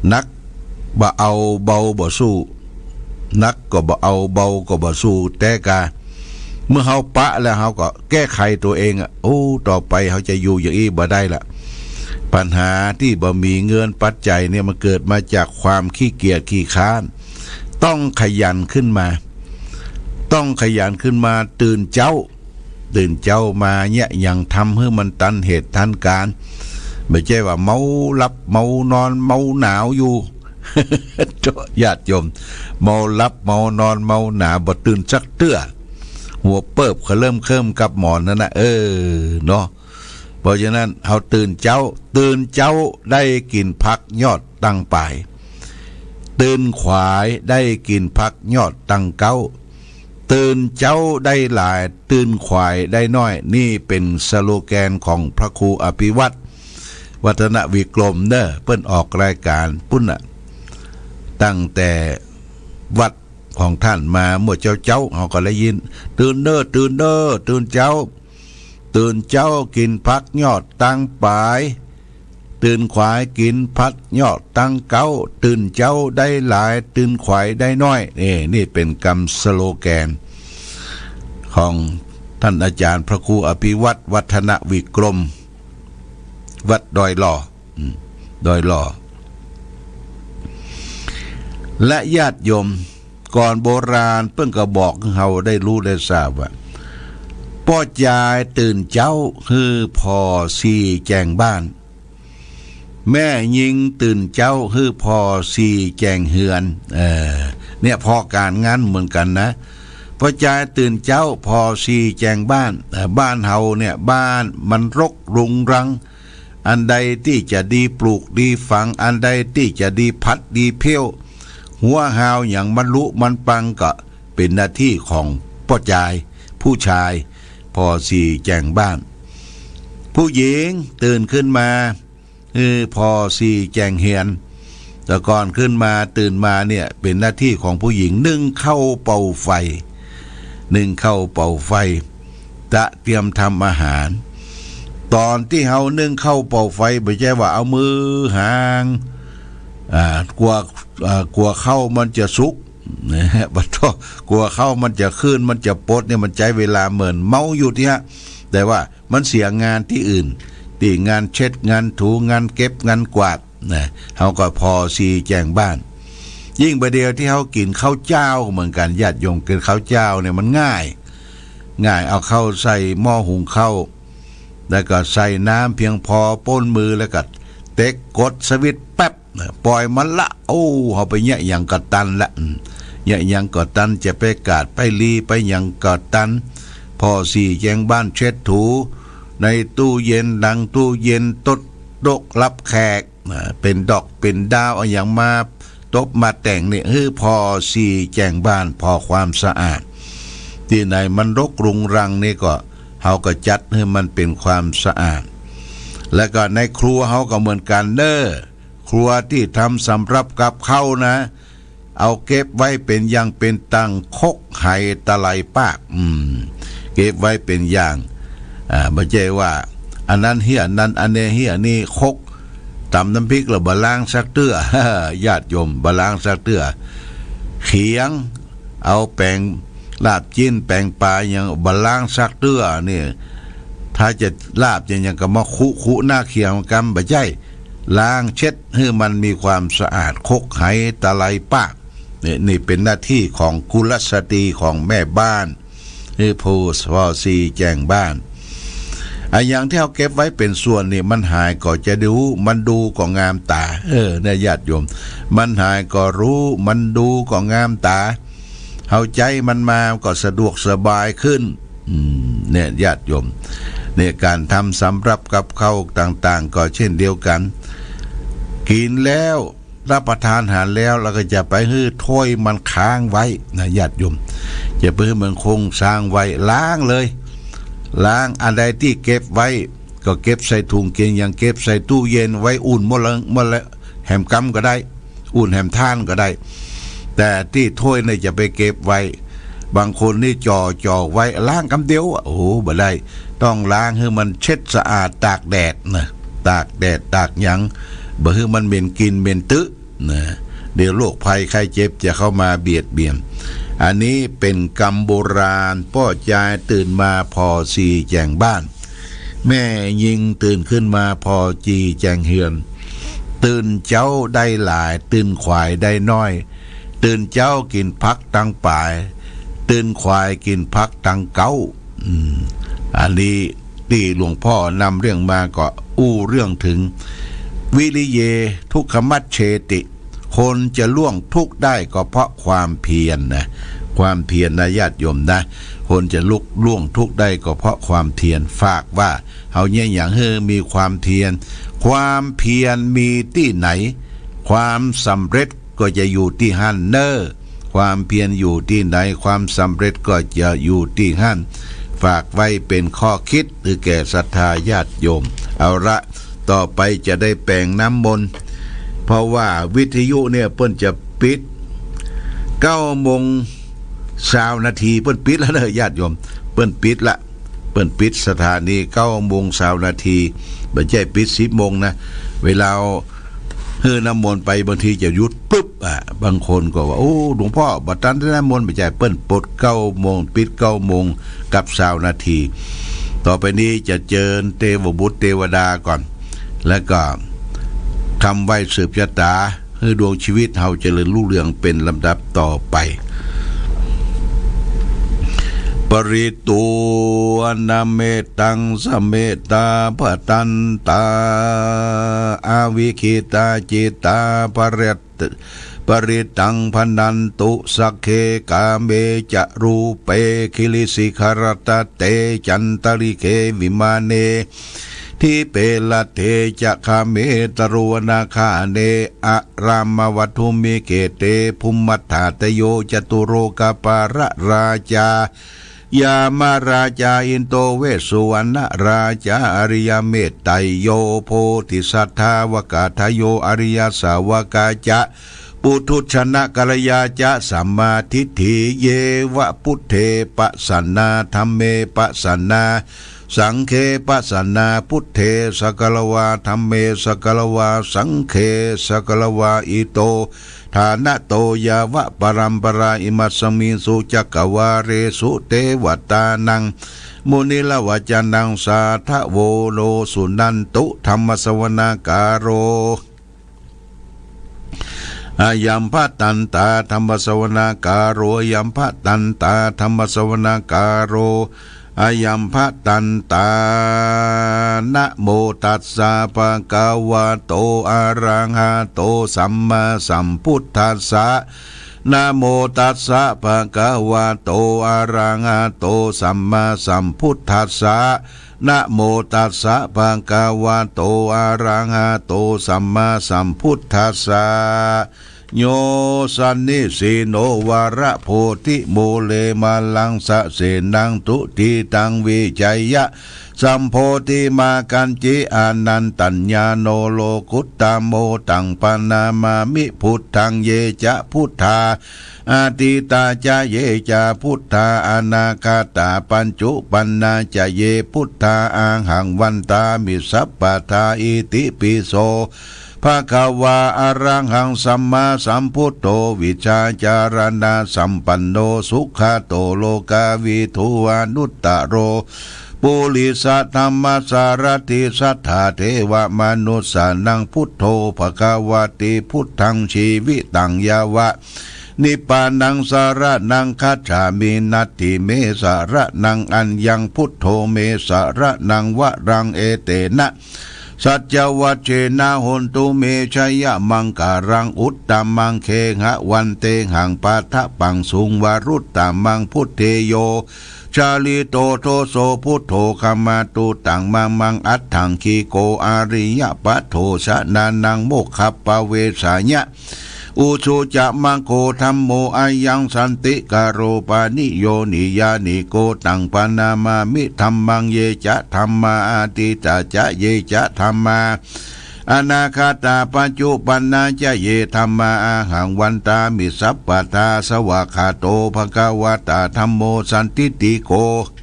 หนักบ่เอา เบาบ่สู้ หนักก็บ่เอา เบาก็บ่สู้ แต่กา เมื่อเฮาปะแล้วเฮาก็แก้ไขตั๋วเองอะ โอ้ ต่อไปเฮาจะอยู่อย่างอี้บ่ได้ละ ปัญหาตี้บ่มีเงินปัจจัยเนี่ยมันเกิดมาจากความขี้เกียจขี้คร้าน ต้องขยันขึ้นมา ต้องขยันขึ้นมา ตื่นเจ๊า ตื่นเจ๊ามาเยียะหยังทำหื้อมันตันเหตุตันก๋าน บ่ใจ้ว่าเมาหลับเมานอนเมาหนาวอยู่ ญาติโยม เมาหลับเมานอนเมาหนาว บ่ตื่นสักเตื้อ หัวเปิบเขลิ้มเคิ้มกับหมอนนั่นนะ เออ เนาะ เพราะฉะนั้นเฮาตื่นเจ๊า ตื่นเจ๊าได้กิ๋นผักยอดตังป๋าย ตื่นขวายได้กิ๋นผักยอดตังเก๊า ตื่นเจ๊าได้หลาย ตื่นขวายได้น้อย นี่เป๋นสโลแกนของพระครูอภิวัฒน์ วัฒนวิกรมเน่อ เปิ้นออกรายก๋านปุ้นน่ะ ตั้งแต่วัดของต้านมาเมื่อเจ๊าๆ เฮาก็ได้ยิน ตื่นเน่อ ตื่นเน่อ ตื่นเจ๊า ตื่นเจ๊ากิ๋นผักยอดตังป๋าย ตื่นขวายกิ๋นผักยอดตังเก๊า ตื่นเจ๊าได้หลาย ตื่นขวายได้น้อย นี่ นี่เป๋นกำสโลแกนของต้านอาจ๋ารย์พระครูอภิวัฒน์ วัฒนวิกรม วัดดอยหล่อ อืม ดอยหล่อ และญาติโยม ก่อนโบราณเปิ้นก็บอกหื้อเฮาได้ฮู้ได้ทราบว่า ป้อจายตื่นเจ๊าหื้อผ่อสี่แจ้งบ้าน แม่ญิงตื่นเจ๊าหื้อผ่อสี่แจ้งเฮือน เออ เนี่ย ผ่อก๋านงันเหมือนกั๋นนะ ป้อจายตื่นเจ๊าผ่อสี่แจ้งบ้าน เอ่อ บ้านเฮาเนี่ย บ้านมันรกรุงรัง อันใดตี้จะดีปลูกดีฝัง อันใดตี้จะดีผัดดีเผี้ยว หัวหาวหยังมันลุมันปังก็เป๋นหน้าตี้ของป้อจาย ผู้จาย ผ่อสี่แจ้งบ้าน ผู้หญิงตื่นขึ้นมา เออ ผ่อสี่แจ้งเฮือน แต่ก่อนขึ้นมา ตื่นมาเนี่ย เป๋นหน้าตี้ของผู้หญิง นึ่งข้าวเป่าไฟ นึ่งข้าวเป่าไฟ ตระเตรียมทำอาหาร ต๋อนตี้เฮานึ่งข้าวเป่าไฟ บ่ใจ้ว่าเอามือหาง อ่า กั๋ว อ่า กั๋วข้าวมันจะสุก นะฮะ บ่ต้อง กั๋วข้าวมันจะขึ้น มันจะปดเนี่ย มันใจ๊เวลาเหมือนเมาอยู่เตี้ย แต่ว่ามันเสียงานตี้อื่น ตี้งานเช็ด งานถู งานเก็บ งานกวาด นะ เฮาก็ผ่อสี่แจ้งบ้าน ยิ่งบ่าเดี่ยวตี้เฮากิ๋นข้าวเจ๊าเหมือนกั๋น ญาติโยม กิ๋นข้าวเจ๊าเนี่ยมันง่าย ง่าย เอาข้าวใส่หม้อหุงข้าว แล้วก็ใส่น้ำเพียงพอป้นมือ แล้วก็ เตะกดสวิตช์แป๊บ ป่อยมันละ โอ้ เฮาไปเยียะหยังก็ตันละ อืม เยียะหยังก็ตัน จะไปกาดไปลีไปหยังก็ตัน ผ่อสี่แจงบ้านเช็ดถู ในตู้เย็น หลังตู้เย็น โต๊ะ โต๊ะรับแขก อ่า เป๋นดอกเป๋นดาว เอาหยังมาตบมาแต่งนี่ หื้อผ่อสี่แจงบ้าน ผ่อความสะอาด ตี้ไหนมันรกรุงรังนี่ก็ เฮาก็จัดหื้อมันเป๋นความสะอาด แล้วก็ในครัวเฮาก็เหมือนกั๋นเน่อ ครัวตี้ทำสำหรับกับข้าวนะ เอาเก็บไว้เป๋นอย่างเป๋นตัง ครกไหตะไลปาก อืม เก็บไว้เป๋นอย่าง อ่า บ่ใจ้ว่า อันนั้นเฮี้ย อันนั้น อันนี้เฮี้ย นี่ครกต๋ำน้ำพริกแล้วบ่ล้างสักเตื้อ ญาติโยม บ่ล้างสักเตื้อ เขียง เอาแป๋งลาบจิ๊น แป๋งป๋าหยังบ่ล้างสักเตื้อนี่ ถ้าจะลาบจะหยังก็มาคุคุหน้าเขียงกำ บ่ใจ้ ล้างเช็ดหื้อมันมีความสะอาด ครกไหตะไลปาก นี่ นี่เป๋นหน้าตี้ของกุลสตรี ของแม่บ้าน หื้อผ่อสี่แจงบ้าน อะหยังตี้เฮาเก็บไว้เป๋นส่วนนี่ มันหายก็จะดู มันดูก็งามต๋า เออ เนี่ยญาติโยม มันหายก็ฮู้ มันดูก็งามต๋า เฮาใจ๊มันมาก็สะดวกสบายขึ้น อืม เนี่ยญาติโยม เนี่ยก๋านทำสำรับกับข้าวต่างๆ ก็เช่นเดียวกั๋น กิ๋นแล้ว รับประทานอาหารแล้ว แล้วก็จะไปหื้อถ้วยมันค้างไว้นะญาติโยม จะไปหื้อมันคงค้างไว้ ล้างเลย ล้าง อันใดตี้เก็บไว้ ก็เก็บใส่ถุง กิ๋นหยังเก็บใส่ตู้เย็นไว้ อุ่นเมื่อละ เมื่อละแหมกำก็ได้ อุ่นแหมถ่านก็ได้ แต่ตี้ถ้วยนี่จะไปเก็บไว้ บางคนนี่จ่อ จ่อไว้ ล้างกำเดียวอะ โอ้โห บ่ได้ ต้องล้างหื้อมันเช็ดสะอาด ตากแดดนะ ตากแดด ตากหยัง บ่หื้อมันเหม็นกลิ่นเหม็นตึ๊นะ เดี๋ยวโรคภัยไข้เจ็บจะเข้ามาเบียดเบียน อันนี้เป๋นกำโบราณ ป้อจายตื่นมาผ่อสี่แจงบ้าน แม่ญิงตื่นขึ้นมาผ่อสี่แจงเฮือน ตื่นเจ๊าได้หลาย ตื่นขวายได้น้อย ตื่นเจ๊ากิ๋นผักตังป๋าย ตื่นขวายกิ๋นผักตังเก๊า อืม อันนี้ตี้หลวงพ่อนำเรื่องมาก็อู้เรื่องเถิง วิริเย ทุกขมัจเฉติ คนจะล่วงทุกข์ได้ก็เพราะความเพียรนะ ความเพียรนะญาติโยมนะ คนจะลุกล่วงทุกข์ได้ก็เพราะความเพียร ฝากว่า เฮาเยียะหยังหื้อมีความเพียร ความเพียรมีตี้ไหน ความสำเร็จก็จะอยู่ตี้หั้นเน่อ ความเพียรอยู่ตี้ไหน ความสำเร็จก็จะอยู่ตี้หั้น ฝากไว้เป๋นข้อคิดหื้อแก่ศรัทธาญาติโยม เอาละ ต่อไปจะได้แป๋งน้ำมนต์ เพราะว่าวิทยุเนี่ยเปิ้นจะปิด เก้าโมงซาวนาที เปิ้นปิดแล้วเน่อญาติโยม เปิ้นปิดละ เปิ้นปิดสถานีเก้าโมงซาวนาที บ่ใจ้ปิดสิบโมงนะ เวลาหื้อน้ำมนต์ไปบางทีจะหยุดปุ๊บอะ บางคนก็ว่า โอ้ หลวงพ่อ บ่ตันได้น้ำมนต์ บ่ใจ้ เปิ้นปิดเก้าโมง ปิดเก้าโมงกับซาวนาที ต่อไปนี้จะเจิญเตวบุตรเตวดาก่อน แล้วก็คำไหว้สืบชะตา หื้อดวงชีวิตเฮาเจริญรุ่งเรืองเป๋นลำดับต่อไป ปริตตวานะเมตตังสะเมตตา ภะทันตา อวิคขิตาจิตตา ปริต ปริตตังภะนันตุ สักเข กาเม จะรูเป กิริสิขะรัตตะเต จันตะริเข วิมาเน ทิเป รัตเถ จะ คาเม ตะโรวนาคาเน อะรามะวัตถุมิเขเต ภุมมัฏฐาตะโย จะตุโรกะปาละราชา ยามาราชา อินโดเวสสุวรรณราชา อริยเมตไตโย โพธิสัตถาวกาทะโย อริยสาวกาจะ ปุถุชนกัลยาจะ สัมมาทิฏฐิ เย วะ พุทเท ปัสสะนา ธัมเม ปัสสะนา สังเฆ ปัสสะนา พุทเท สักกะละวา ธัมเม สักกะละวา สังเฆ สักกะละวา อิโต ฐานะโต ยาวะปะรัมปะรา อิมัสสะมิงสุ จักกะวาเลสุ เตวะตานัง มุนิระวะจะนัง สาธะโว โน สุนันตุ ธัมมะสะวะนาคาโร อะยัมภะตันตา ธัมมะสะวะนาคาโร อะยัมภะตันตา ธัมมะสะวะนาคาโร Ayambhadantā. Namo tassa bhagavato arahato sammāsambuddhassa. Namo tassa bhagavato arahato sammāsambuddhassa. Namo tassa bhagavato arahato sammāsambuddhassa. Yo sannisinno varabodhimūle, malaṃ sasenaṃ tuditaṃ vijeyya sambodhimāgañci anantajāṇo lokuttamo, taṃ paṇamāmi buddhaṃ. Ye ca buddhā atītā ca, ye ca buddhā anāgatā, paccuppannā ca ye buddhā, ahaṃ vandāmi sabbadā. Itipi so bhagavā arahaṃ sammāsambuddho vijjācaraṇasampanno sugato lokavidū anuttaro purisadammasārathi satthā devamanussānaṃ buddho bhagavāti. Buddhaṃ jīvitaṃ yāva nibbānaṃ saraṇaṃ gacchāmi. Natthi me saraṇaṃ aññaṃ, buddho me saraṇaṃ varaṃ, etena saccavajjena hontu me jayamaṅgalaṃ. Uttamaṅ gehavantehaṃ pādapaṃsuṃ varuttamaṃ, buddhe yo jalito doso buddho khamatu taṃ mamaṃ. Aṭṭhaṅgiko ariyapatho janānaṃ mokkhappavesāya, ujū ca maggo dhammo ayaṃ santikaro paniyo niyyāniko, taṃ paṇamāmi dhammaṃ. Ye ca dhammā atītā ca, ye ca dhammā anāgatā, paccuppannā ca ye dhammā, ahaṃ vandāmi sabbadā. Svākkhāto bhagavatā dhammo sandiṭṭhiko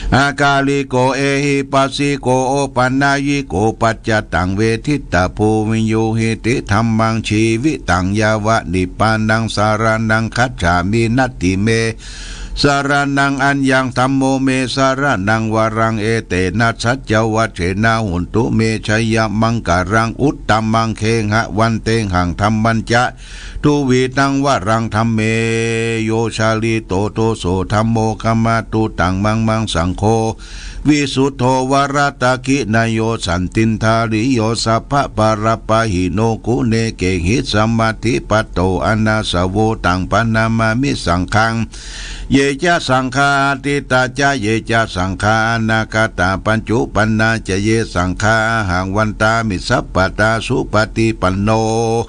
akāliko ehipassiko opanayiko paccattaṃ veditabbo viññūhīti. Dhammaṃ jīvitaṃ yāva nibbānaṃ saraṇaṃ gacchāmi. Natthi me saraṇaṃ aññaṃ, dhammo me saraṇaṃ varaṃ, etena saccavajjena hontu me jayamaṅgalaṃ. Uttamaṅ gehavantehaṃ dhammañca duvīdaṃ varaṃ, dhamme yo jalito doso dhammo khamatu taṃ mamaṃ. Saṅgho visuddho varadakkhiṇeyyo santindriyo sabbapāṇabāhino guṇekehi samādhipatto anāsavo, taṃ paṇamāmi saṅghaṃ. Ye ca saṅghā atītā ca, ye ca saṅghā anāgatā, paccuppannā ca ye saṅghā, ahaṃ vandāmi sabbadā. Supaṭipanno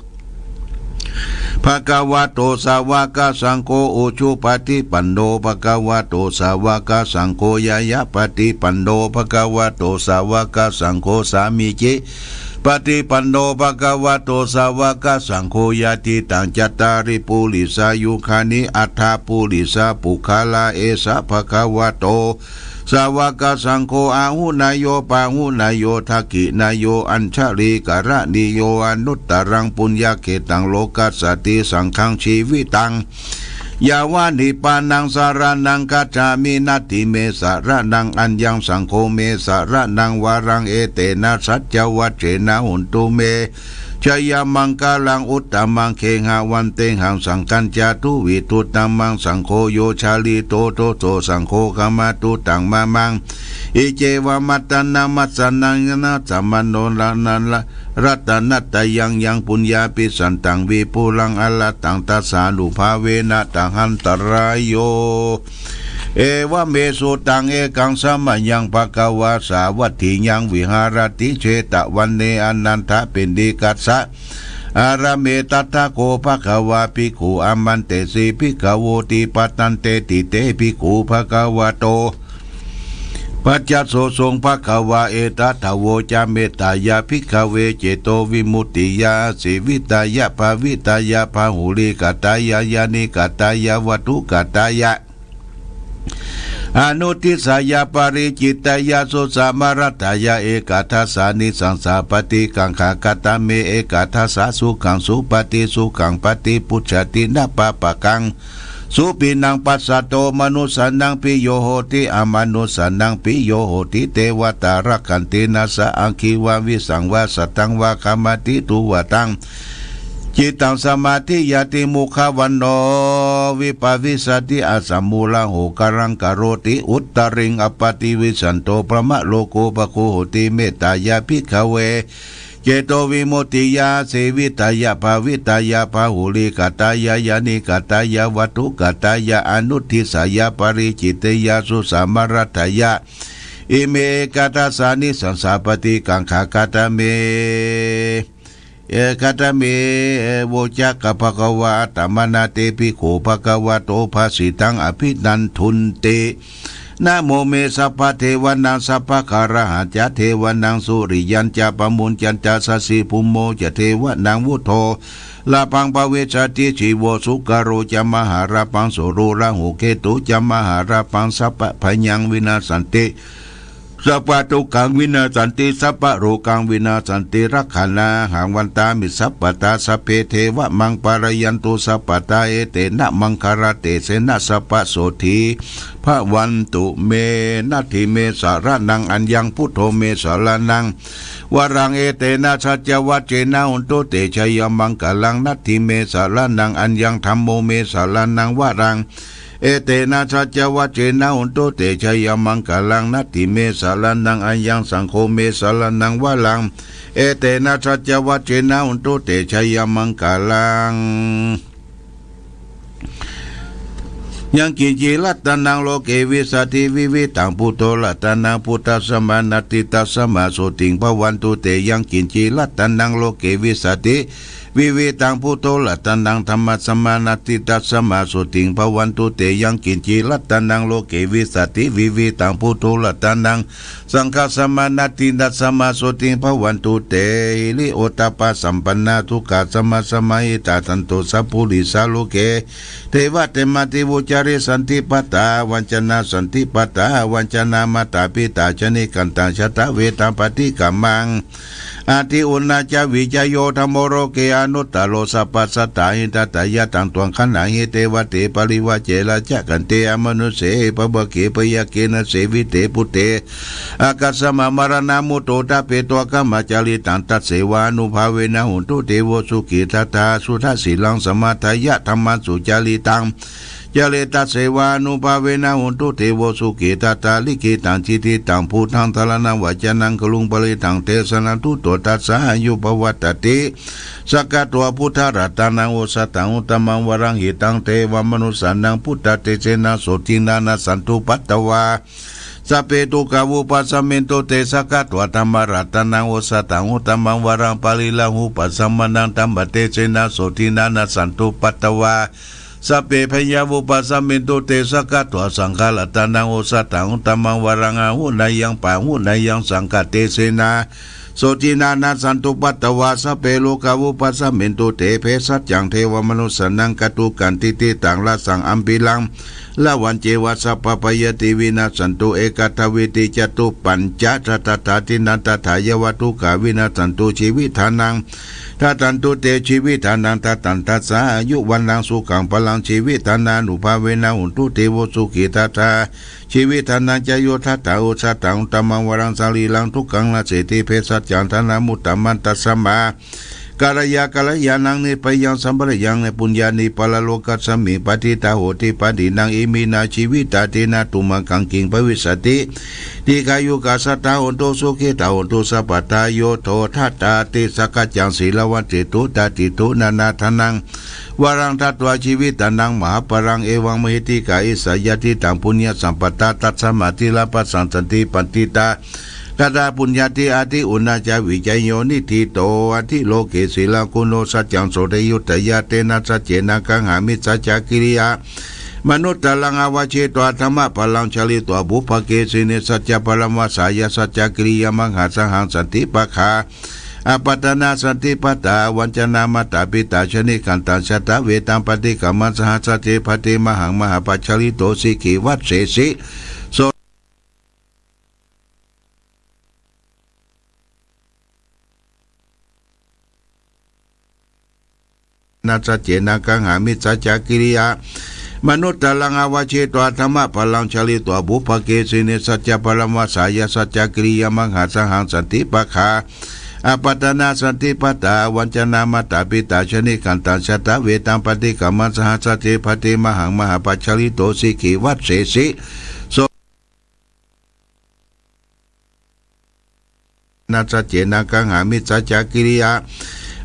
bhagavato sāvakasaṅgho, ujupaṭipanno bhagavato sāvakasaṅgho, ñāyapaṭipanno bhagavato sāvakasaṅgho, sāmīcipaṭipanno bhagavato sāvakasaṅgho, yadidaṃ cattāri purisayugāni aṭṭha purisapuggalā, esa bhagavato sāvakasaṅgho, āhuneyyo pāhuneyyo dakkhiṇeyyo añjalikaraṇīyo anuttaraṃ puññakkhettaṃ lokassāti. Saṅghaṃ jīvitaṃ yāva nibbānaṃ saraṇaṃ gacchāmi. Natthi me saraṇaṃ aññaṃ, saṅgho me saraṇaṃ varaṃ, etena saccavajjena hontu me jayamaṅgalaṃ. Uttamaṃ gehavantehaṃ saṅghañca duvidhuttamaṃ, saṅgho yo jalito doso saṅgho khamatu taṃ mamaṃ. Iccevamattanasaraṇena samano ratanattayaṃ, yaṃ puññapi santaṃ vipulaṃ arattaṃ, tassānubhāvena tahantarāyo. Evaṃ me sutaṃ. Ekaṃ samayaṃ bhagavā sāvatthiyaṃ viharati jetavane anantapindikassa ārāme. Tatra kho bhagavā bhikkhū āmantesi bhikkhavoti. Bhadanteti te bhikkhū bhagavato paccassosuṃ. Bhagavā etadavoca: Mettāya bhikkhave cetovimuttiyā āsīvitāya bhāvitāya bahulīkatāya yānīkatāya vatthukatāya anuddissāya paricitāya susamāraddhāya ekādasānisaṃsā paṭikaṅkhā. Katame ekādasa? Sukhaṃ supati, sukhaṃ paṭibujjhati, na pāpakaṃ supinaṃ passato, manussānaṃ piyo hoti, amanussānaṃ piyo hoti, devatā rakkhanti, nāssa aggi vā visaṃ vā satthaṃ vā kamati, tuvaṭaṃ จิตตังสมาธิยาติ มุขวัณโณ วิปะวิสสติ อาสัมมูลัง โหกะรัง กะโรติ อุตตริง อปปะติวิสสันโต พรหมโลกุปปะโกโหติ เมตตายา ภิกขะเว เจโตวิมุตติยา เสวิตายา ภาวิตายา พาหุลีกัตตายา ญาณิกัตตายา วัตถุกัตตายา อนุทธิสสายา ปะริจฉิตตายา สุสามะรัตถายา อิเม เอกัตถะสานิสังสาปะติกังขา กัตถะเม เอ กัตถะเม โวจะกะภะคะวา อัตตะมะนะ เต ภิกขุ ภะคะวะโต ภะสิตัง อะภินันทุนติ นะโมเม สัพพะเทวะนัง สัพพะคาระหะจะ เทวะนัง สุริยัญจะ ปะมุญจัญจะ สะสีภูโม จะ เทวะนัง วุโธ ลาภัง ภะวิสสติ ชีโว สุกะโร จะ มหาลาภัง สุรู ราหู เกตุ จะ มหาลาภัง สัพพะภัยัง วินาสสันติ สัพพะทุกขัง วินาสสันติ สัพพะโรกัง วินาสสันติ รักขานะหัง วันตามิ สัพพะทา สัพเพ เทวะ มัง ปะระยันตุ สัพพะทา เอเตนะ มังคะละเตเสนะ สัพพะโสตถี ภะวันตุ เม นัตถิเม สะระณัง อัญญัง พุทโธ เม สะระณัง วะรัง เอเตนะ สัจจะวัจเจนะ โหนตุ เต ชะยะมังคะลัง นัตถิเม สะระณัง อัญญัง ธัมโม เม สะระณัง วะรัง เอเตนะ สัจจะวัจเจนะ โหนตุ เต ชะยะมังคะลัง นัตถิเม สะระณัง อัญญัง สังโฆ เม สะระณัง วะรัง เอเตนะ สัจจะวัจเจนะ โหนตุ เต ชะยะมังคะลัง ยังกิญจิ รัตตะนัง โลเก วิสสติ วิวิธัง พุทโธ รัตตะนัง พุทธัสสะมา นัตถิ ตัสสะมา โสตถิง ภะวันตุ เต ยังกิญจิ รัตตะนัง โลเก วิสสติ วิวิธัง พุทโธ รัตตะนัง ธัมมัสสะมา นัตถิ ตัสสะมา โสตถิง ภะวันตุ เต ยังกิญจิ รัตตะนัง โลเก วิสสติ วิวิธัง พุทโธ รัตตะนัง สังฆัสสะมา นัตถิ ตัสสะมา โสตถิง ภะวันตุ เต หิริโอตตัปปะสัมปันนา สุขัสสะมา สมาหิตา สันโต สัพปุริสา โลเก เทวะเทมา ติ วุจจาริ สันติปัตตา วัญจนา สันติปัตตา วัญจนา มาตา ปิตา จะ นิกัตตัง ชะตะเวทัง ปะฏิกะมัง อะติ อุณณา จะ วิจะโย ธัมโม โลเก อนุตตะโร สัพพัสสะ ตาหิ ทัตตะ ยะ ตัง ตวัง ขะณะหิ เต วะเต ปะริวะเจ ราชะ กันเต อมนุสเส ปะภะเก พะยะเก นะ เสวิเต ปุตเต อาคัสสะ มะ มะระณะ มุตโต ทะเปโต อะฆะมะ จะริตัง ตัสเสวานุภาเวนะ โหนตุ เตโว สุขิทัตถา สุทะสีลัง สะมะทายะ ธัมมัง สุจะริตัง จะเร ตัสเสวานุภาเวนะ โหนตุ เตโว สุขิทัตถา ลิขิตัง จิติตัง พุทธัง สะระณัง วะจะนัง กะรุง ปะริตถัง เตสะนัง ทุตโต ทัสสะ อายุ ปะวัตติ สักขะตวา พุทธะ รัตตะนัง โอสะถัง อุตตะมัง วะรัง หิตัง เตวะมะนุสสานัง พุทธะ เตเสนะ โสตถินา นะ สันตุ ปัตตวา สัพเพ ทุกขา วุปะสะมินตุ เต สักขะตวา ธัมมะ รัตตะนัง โอสะถัง อุตตะมัง วะรัง ปะริลาหุ ปัสสะมะนัง ธัมมะ เตเสนะ โสตถินา นะ สันตุ ปัตตวา สัพเพ พะยา วุปะสะมินตุ เต สักขะตวา สังฆะ รัตตะนัง โอสะถัง อุตตะมัง วะรัง อาหุเนยยัง ปะอาหุเนยยัง สังฆะ เตเสนะ โสตถินา นะ สันตุ ปัตตวา สัพเพ โรคา วุปะสะมินตุ เต เภสัจจัง เทวะมะนุสสานัง กัตถุกัณฑิติตัง รสสัง อัมภิรัง ละวัญเจวะ สัพพะพะยาธิ วินาสสันตุ เอกัตถะ วีธิ จะตุปัญจะ ชะตะถา ทินนันตะถา ยะวะ ทุกขา วินาสสันตุ ชีวิธานัง ทัตตันตุ เต ชีวิธานัง ทัตตันทัสสะ อายุ วัณณัง สุขัง พะลัง ชีวิธานานุภาเวนะ โหนตุ เตโว สุขิทัตถา ชีวิธานัง จะโย ทัตถา โอสะถัง อุตตะมัง วะรัง สะรีรัง ทุกขัง นะเสติ เภสัจจัง ทานะมุตตะมัน ตัสสะมา กัลยา กัลยาณัง นิพพะยัง สัมปะทะยัง นะ ปุญญานิ ปะระโลกัสสะมิง ปะทิฏฐา โหติ ปะทิฏฐินัง อิมินา ชีวิตา เตนะ ตุมังคัง คิง ภะวิสสติ ทีฆายุกา สัตตา โหนตุ สุขิตา โหนตุ สัพพะทา โย โท ทัตตา ติ สักขะจัง สีลาวัตเถตุ ตาติถุนานาทานัง วะรัง ทัตวา ชีวิตานัง มหาปะลัง เอวัง มหิทธิกา อิสสะ ยะทิฏฐัง ปุญญะสัมปะทา ตัสสะมา ทีระปัสสัง สันติปัตถิตา คาถา ปุญญาทิ อะทิ อุณณา จะ วิจะโย นิฏฐิโต อะทิ โลเก สีลัง กุณโณ สัจจัง โสเท ยุตตะยา เตนะ สัจเจนะ กังหามิ สัจจะกิริยา มะนุตตะรัง อาวะเชตวา ธัมมะปะลัง ชะลิตวา ปุพพะเกสิเน สัจจะปะรัง วาสายา สัจจะกิริยา มหาสหัง สันติปะคา อะปัตตะนา สันติปัตตา วัญจนา มาตา ปิตา จะ นิกัตตัง ชะตะเวทัง ปะฏิกะมัง สหัสสะ เท พะเท มหัง มหาปะชะลิโต สิกขิวัสเสสิ โส นะ สัจเจนะ กังหามิ สัจจะกิริยา มะนุตตะรัง อาวะเชตวา ธัมมะปะลัง ชะลิตวา ปุพพะเกสิเน สัจจะปะรัง วาสายา สัจจะกิริยา มหาสหัง สันติปะคา อปัตตนาสันติปัตตา วัญจนามาตาปิตา ชนิคันตัง ชะตะเวทัง ปฏิกรรมะ สหัสสะเท ภัตติมหัง มหาปัจจาลิโต สิกขีวัสเสสิ โส นะ สัจเจนะ กังหามิ สัจจกิริยา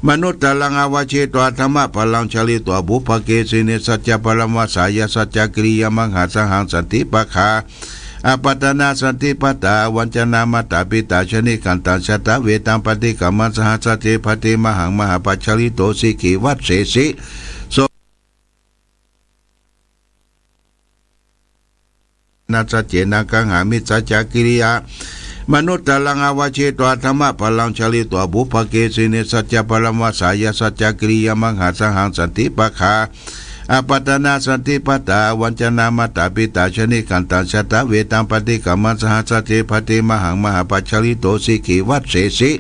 มนุตตรัง อาวะเชตวา ธัมมะพลัง ชาลิตวา ปุพพะเกสินี สัจจะพลัง วาสายะ สัจจกิริยา มหัสสังหัง สันติปะคา อปัตตนาสันติปัตตา วัญจนามาตาปิตา ชนิคันตัง ชะตะเวทัง ปฏิกรรมะ สหัสสะเท ภัตติมหัง มหาปัจจาลิโต สิกขีวัสเสสิ โส นะ สัจเจนะ กังหามิ สัจจกิริยา มนุตตรัง อาวะเชตวา ธัมมะพลัง ชาลิตวา ปุพพะเกสินี สัจจะพลัง วาสายะ สัจจกิริยา มหัสสังหัง สันติปะคา อปัตตนาสันติปัตตา วัญจนามาตาปิตา ชนิคันตัง ชะตะเวทัง ปฏิกรรมะ สหัสสะเท ภัตติมหัง มหาปัจจาลิโต สิกขีวัสเสสิ